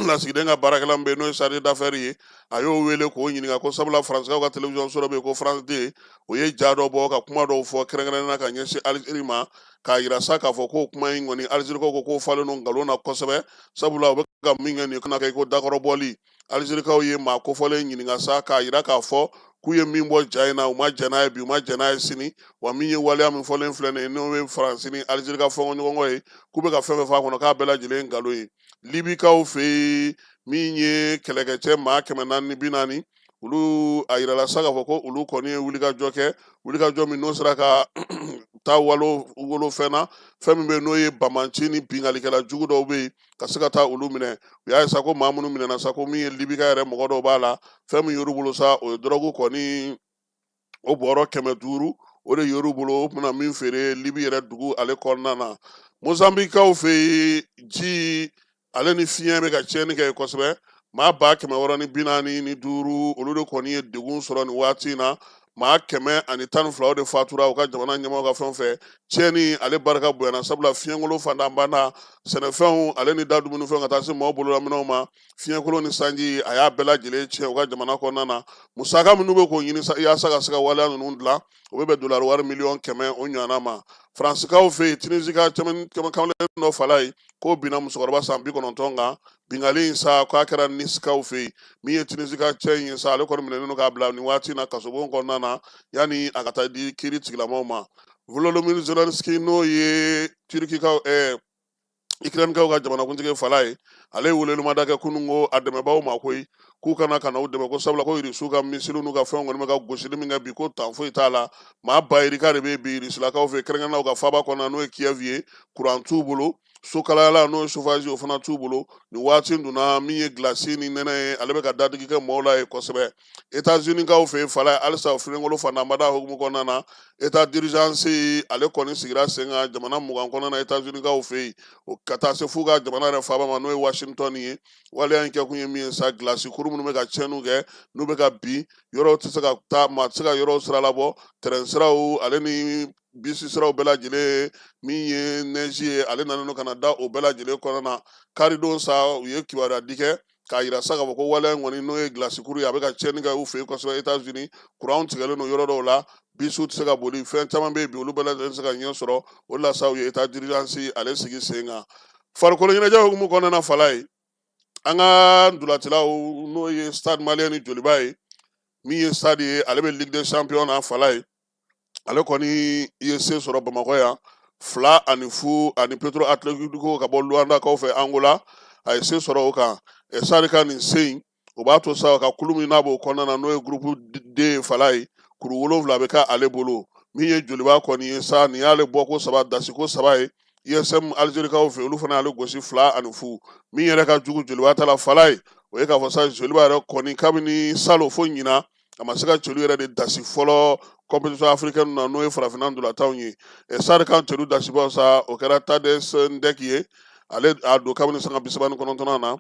lasigiden ka baarakɛla min bɛ yen, n'o ye chargé d'affaires ye, a y'o wele k'o ɲininka ko sabula Faransikaw ka télévision so dɔ bɛ yen ko France 2, o ye ja dɔ bɔ ka kuma dɔw fɔ kɛrɛnkɛrɛnnenya na ka ɲɛsin Alizeri ma, k'a yira sa k'a fɔ k'o kuma in kɔni, Alizerikaw ko k'o falen don nkalon na kosɛbɛ, sabula u bɛ ka min kɛ nin kana kɛ ko dakɔrɔbɔli. Alizerikaw ye maa kofɔlen ɲininka sa k'a yira k'a fɔ k'u ye min bɔ ja in na, u ma jɛn n'a ye bi, u ma jɛn n'a ye sini. Wa min ye waleya min fɔlen filɛ nin ye, n'o ye Faransi ni Alizeri ka fɔɲɔgɔnkɔ ye, k'u bɛ ka fɛn fɛn fɔ a kɔnɔ, k'a bɛɛ lajɛlen ye nkalon ye. Libikaw fɛ yen, min ye kɛlɛkɛcɛ maa 440, olu a yirala sa k'a fɔ ko olu kɔni ye wulikajɔ kɛ, wulikajɔ min n'o sera ka taa walo wolofɛn na, fɛn min bɛ yen n'o ye banbaanci ni binkannikɛla jugu dɔw bɛ yen, ka se ka taa olu minɛ. U y'a ye sa ko maa minnu minɛna sa, ko min ye Libika yɛrɛ mɔgɔ dɔw b'a la. Fɛn min yer'u bolo sa, o ye dɔrɔgu kɔni o bɔrɔ 500, o de yer'u bolo, o tun bɛna min feere Libi yɛrɛ dugu ale kɔnɔna na. Mozambikaw fɛ yen, ji ale ni fiɲɛ bɛ ka tiɲɛni kɛ kosɛbɛ. Maa 645, olu de kɔni ye degun sɔrɔ nin waati in na. Maa 112 de fatura u ka jamana ɲɛmaaw ka fɛn fɛ. Tiɲɛni ale barika bonyana, sabula fiɲɛkolon fantanbana, sɛnɛfɛnw ale ni da dumunifɛnw, ka taa se maaw bololaminɛw ma, fiɲɛkolon ni sanji a y'a bɛɛ lajɛlen tiɲɛ u ka jamana kɔnɔna na. Musaka minnu bɛ k'o ɲini yaasa ka se ka waleya ninnu dilan, o bɛ bɛn dolari wari 100 miliyɔn o ɲɔgɔnna ma. Faransikaw fɛ yen, Tunisie ka kamalen dɔ fala ye k'o binna musokɔrɔba san 90 kan. Binkanni in sa, k'a kɛra Nisikaw fɛ yen. Min ye Tunisie ka cɛ in ye sa, ale kɔni minɛnen don k'a bila nin waati in na kasobon kɔnɔna na, yanni a ka taa di kiiri tigilamɔgɔw ma. Volodymyr Zelensky, n'o ye Turkikaw Ukrainekaw ka jamanakuntigi fala ye, ale ye welewelemada kɛ kunun ko a dɛmɛbaaw ma koyi, k'u kana ka na u dɛmɛ, ko sabula ko Irisiw ka misiliw n'u ka fɛnw kɔni bɛ ka gosili min kɛ bi, ko tan foyi t'a la. Maa bayirika de bɛ bi Irisilakaw fɛ, kɛrɛnkɛrɛnnenya u ka faaba kɔnɔna, n'o ye Kiev ye. Kuran t'u bolo, so kalayala n'o ye chauffage, o fana t'u bolo nin waati in dun na. Min ye gilasi ni nɛnɛ ye, ale bɛ ka dadigi kɛ maaw la ye kosɛbɛ. États-Unis-kaw fɛ yen, fala ye, halisa filenkolo fantanbada hukumu kɔnɔna na, état d'urgence ale kɔni sigira sen kan jamana 20 kɔnɔna na États-Unis-kaw fɛ yen, o ka taa se f'u ka jamana yɛrɛ faaba ma, n'o ye Washington ye. Waleya in kɛkun ye min ye sa, gilasi kuru minnu bɛ ka tiɲɛniw kɛ, n'u bɛ ka bin, yɔrɔw tɛ se ka taa, maa tɛ se ka yɔrɔw sira labɔ, tɛrɛn siraw ale ni bisi siraw bɛɛ lajɛlen min ye nɛzi ye, ale nalen don ka na da o bɛɛ lajɛlen kɔnɔna na. Karidon sa, u ye kibaruya di kɛ k'a yira sa k'a fɔ ko waleya in kɔni, n'o ye gilasikuru ye, a bɛ ka tiɲɛni kɛ u fɛ yen kosɛbɛ. Etats-Unis, kuranw tigɛlen don yɔrɔ dɔw la, bisiw tɛ se ka boli, fɛn caman bɛ yen bi, olu bɛɛ lajɛlen tɛ se ka ɲɛ sɔrɔ. O de la sa, u ye état d'urgence ale sigi sen kan. Farikolo ɲɛnajɛ hukumu kɔnɔna na, fala ye an ka ntolacilaw, n'o ye Stade Malien ni Joliba ye. Min ye Stade ye, ale bɛ Ligue des Champions na. Fala ye, ale kɔni ye se sɔrɔ Bamakɔ yan 2-0 ani Petro Atletico ka bɔ Luandakaw fɛ Angola. A ye se sɔrɔ o kan. Stade ka nin se in, o b'a to sa ka kulu min n'a b'o kɔnɔna na, n'o ye groupe D ye, fala ye, kuru 7 bɛ kɛ ale bolo. Min ye Joliba kɔni ye sa, nin y'ale bɔko saba, dasiko saba ye USM Alizerikaw fɛ. Olu fana y'ale gosi 2-0. Min yɛrɛ ka jugu Joliba ta la, fala ye, o ye k'a fɔ sa, Joliba yɛrɛ kɔni, kabini salon fo ɲinan, a ma se ka celu yɛrɛ de dasi fɔlɔ compétition africaine na, n'o ye farafinna ntolatanw ye. Stade ka celu dasibaw sa, o kɛra Tades Ndɛki ye. Ale a don kabini sanga 39nan na,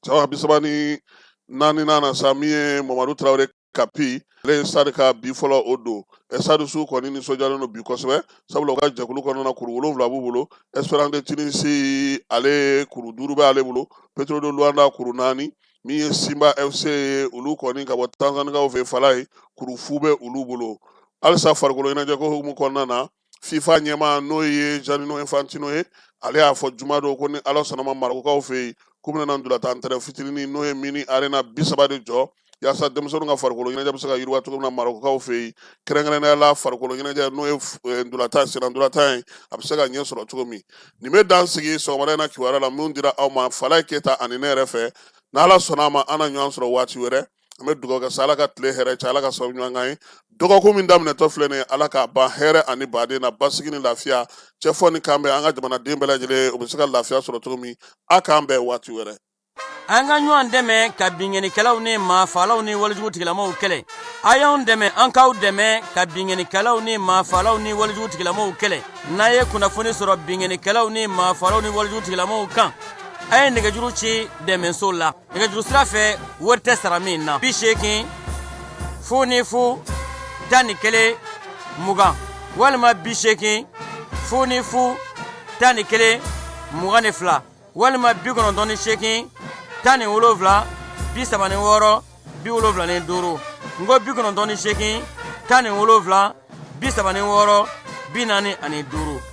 sanga 34nan na sa, min ye Mamadu Tarawele Kapi, ale ye Stade ka bi fɔlɔ o don. Stade su kɔni nisɔndiyalen don bi kosɛbɛ, sabula u ka jɛkulu kɔnɔna na, kuru 7 b'u bolo. Esperance de Tunisie, ale kuru 5 bɛ ale bolo. Petro de Luanda, kuru 4. Min ye Simba FC ye, olu kɔni ka bɔ Tanzanikaw fɛ, fala ye, kuru 0 bɛ olu bolo. Halisa farikolo ɲɛnajɛ ko hukumu kɔnɔna na, FIFA ɲɛmaa, n'o ye Gianni Infantino ye, ale y'a fɔ juma don ko ni Ala sɔnna ma, Marɔkukaw fɛ yen, k'u bɛna na ntolatan terrain fitinin, n'o ye mini arena 30 de jɔ, yaasa denmisɛnninw ka farikolo ɲɛnajɛ bɛ se ka yiriwa cogo min na Marɔkukaw fɛ yen, kɛrɛnkɛrɛnnenya la farikolo ɲɛnajɛ, n'o ye ntolatan, senna ntolatan ye, a bɛ se ka ɲɛ sɔrɔ cogo min. Nin bɛ dan sigi sɔgɔmada in na kibaruya la min dira aw ma Falaye Keyita ani ne yɛrɛ fɛ. N'Ala sɔnna a ma, an na ɲɔgɔn sɔrɔ waati wɛrɛ. An bɛ dugawu kɛ sa, Ala ka tile hɛrɛ cɛ, Ala ka sababu ɲuman k'an ye. Dɔgɔkun min daminɛtɔ filɛ nin ye, Ala k'a ban hɛrɛ ani baden na, basigi ni lafiya, cɛfɔ ni kanbɛn, an ka jamanaden bɛɛ lajɛlen, u bɛ se ka lafiya sɔrɔ cogo min. A k'an bɛn waati wɛrɛ. An ka ɲɔgɔn dɛmɛ ka binkannikɛlaw ni maafalaw ni walejugu tigilamaw kɛlɛ. A y'anw dɛmɛ, an k'aw dɛmɛ ka binkannikɛlaw ni maafalaw ni walejugu tigilamaw kɛlɛ. N'a ye kunnafoni sɔrɔ binkannikɛlaw ni maafalaw ni walejugu tigilamaw kan, a ye nɛgɛjuru ci dɛmɛso la nɛgɛjuru sira fɛ, wari tɛ sara min na: 80 00 11 20 walima 80 00 11 22 walima 98 17 36 75. N ko 98 17 36 45.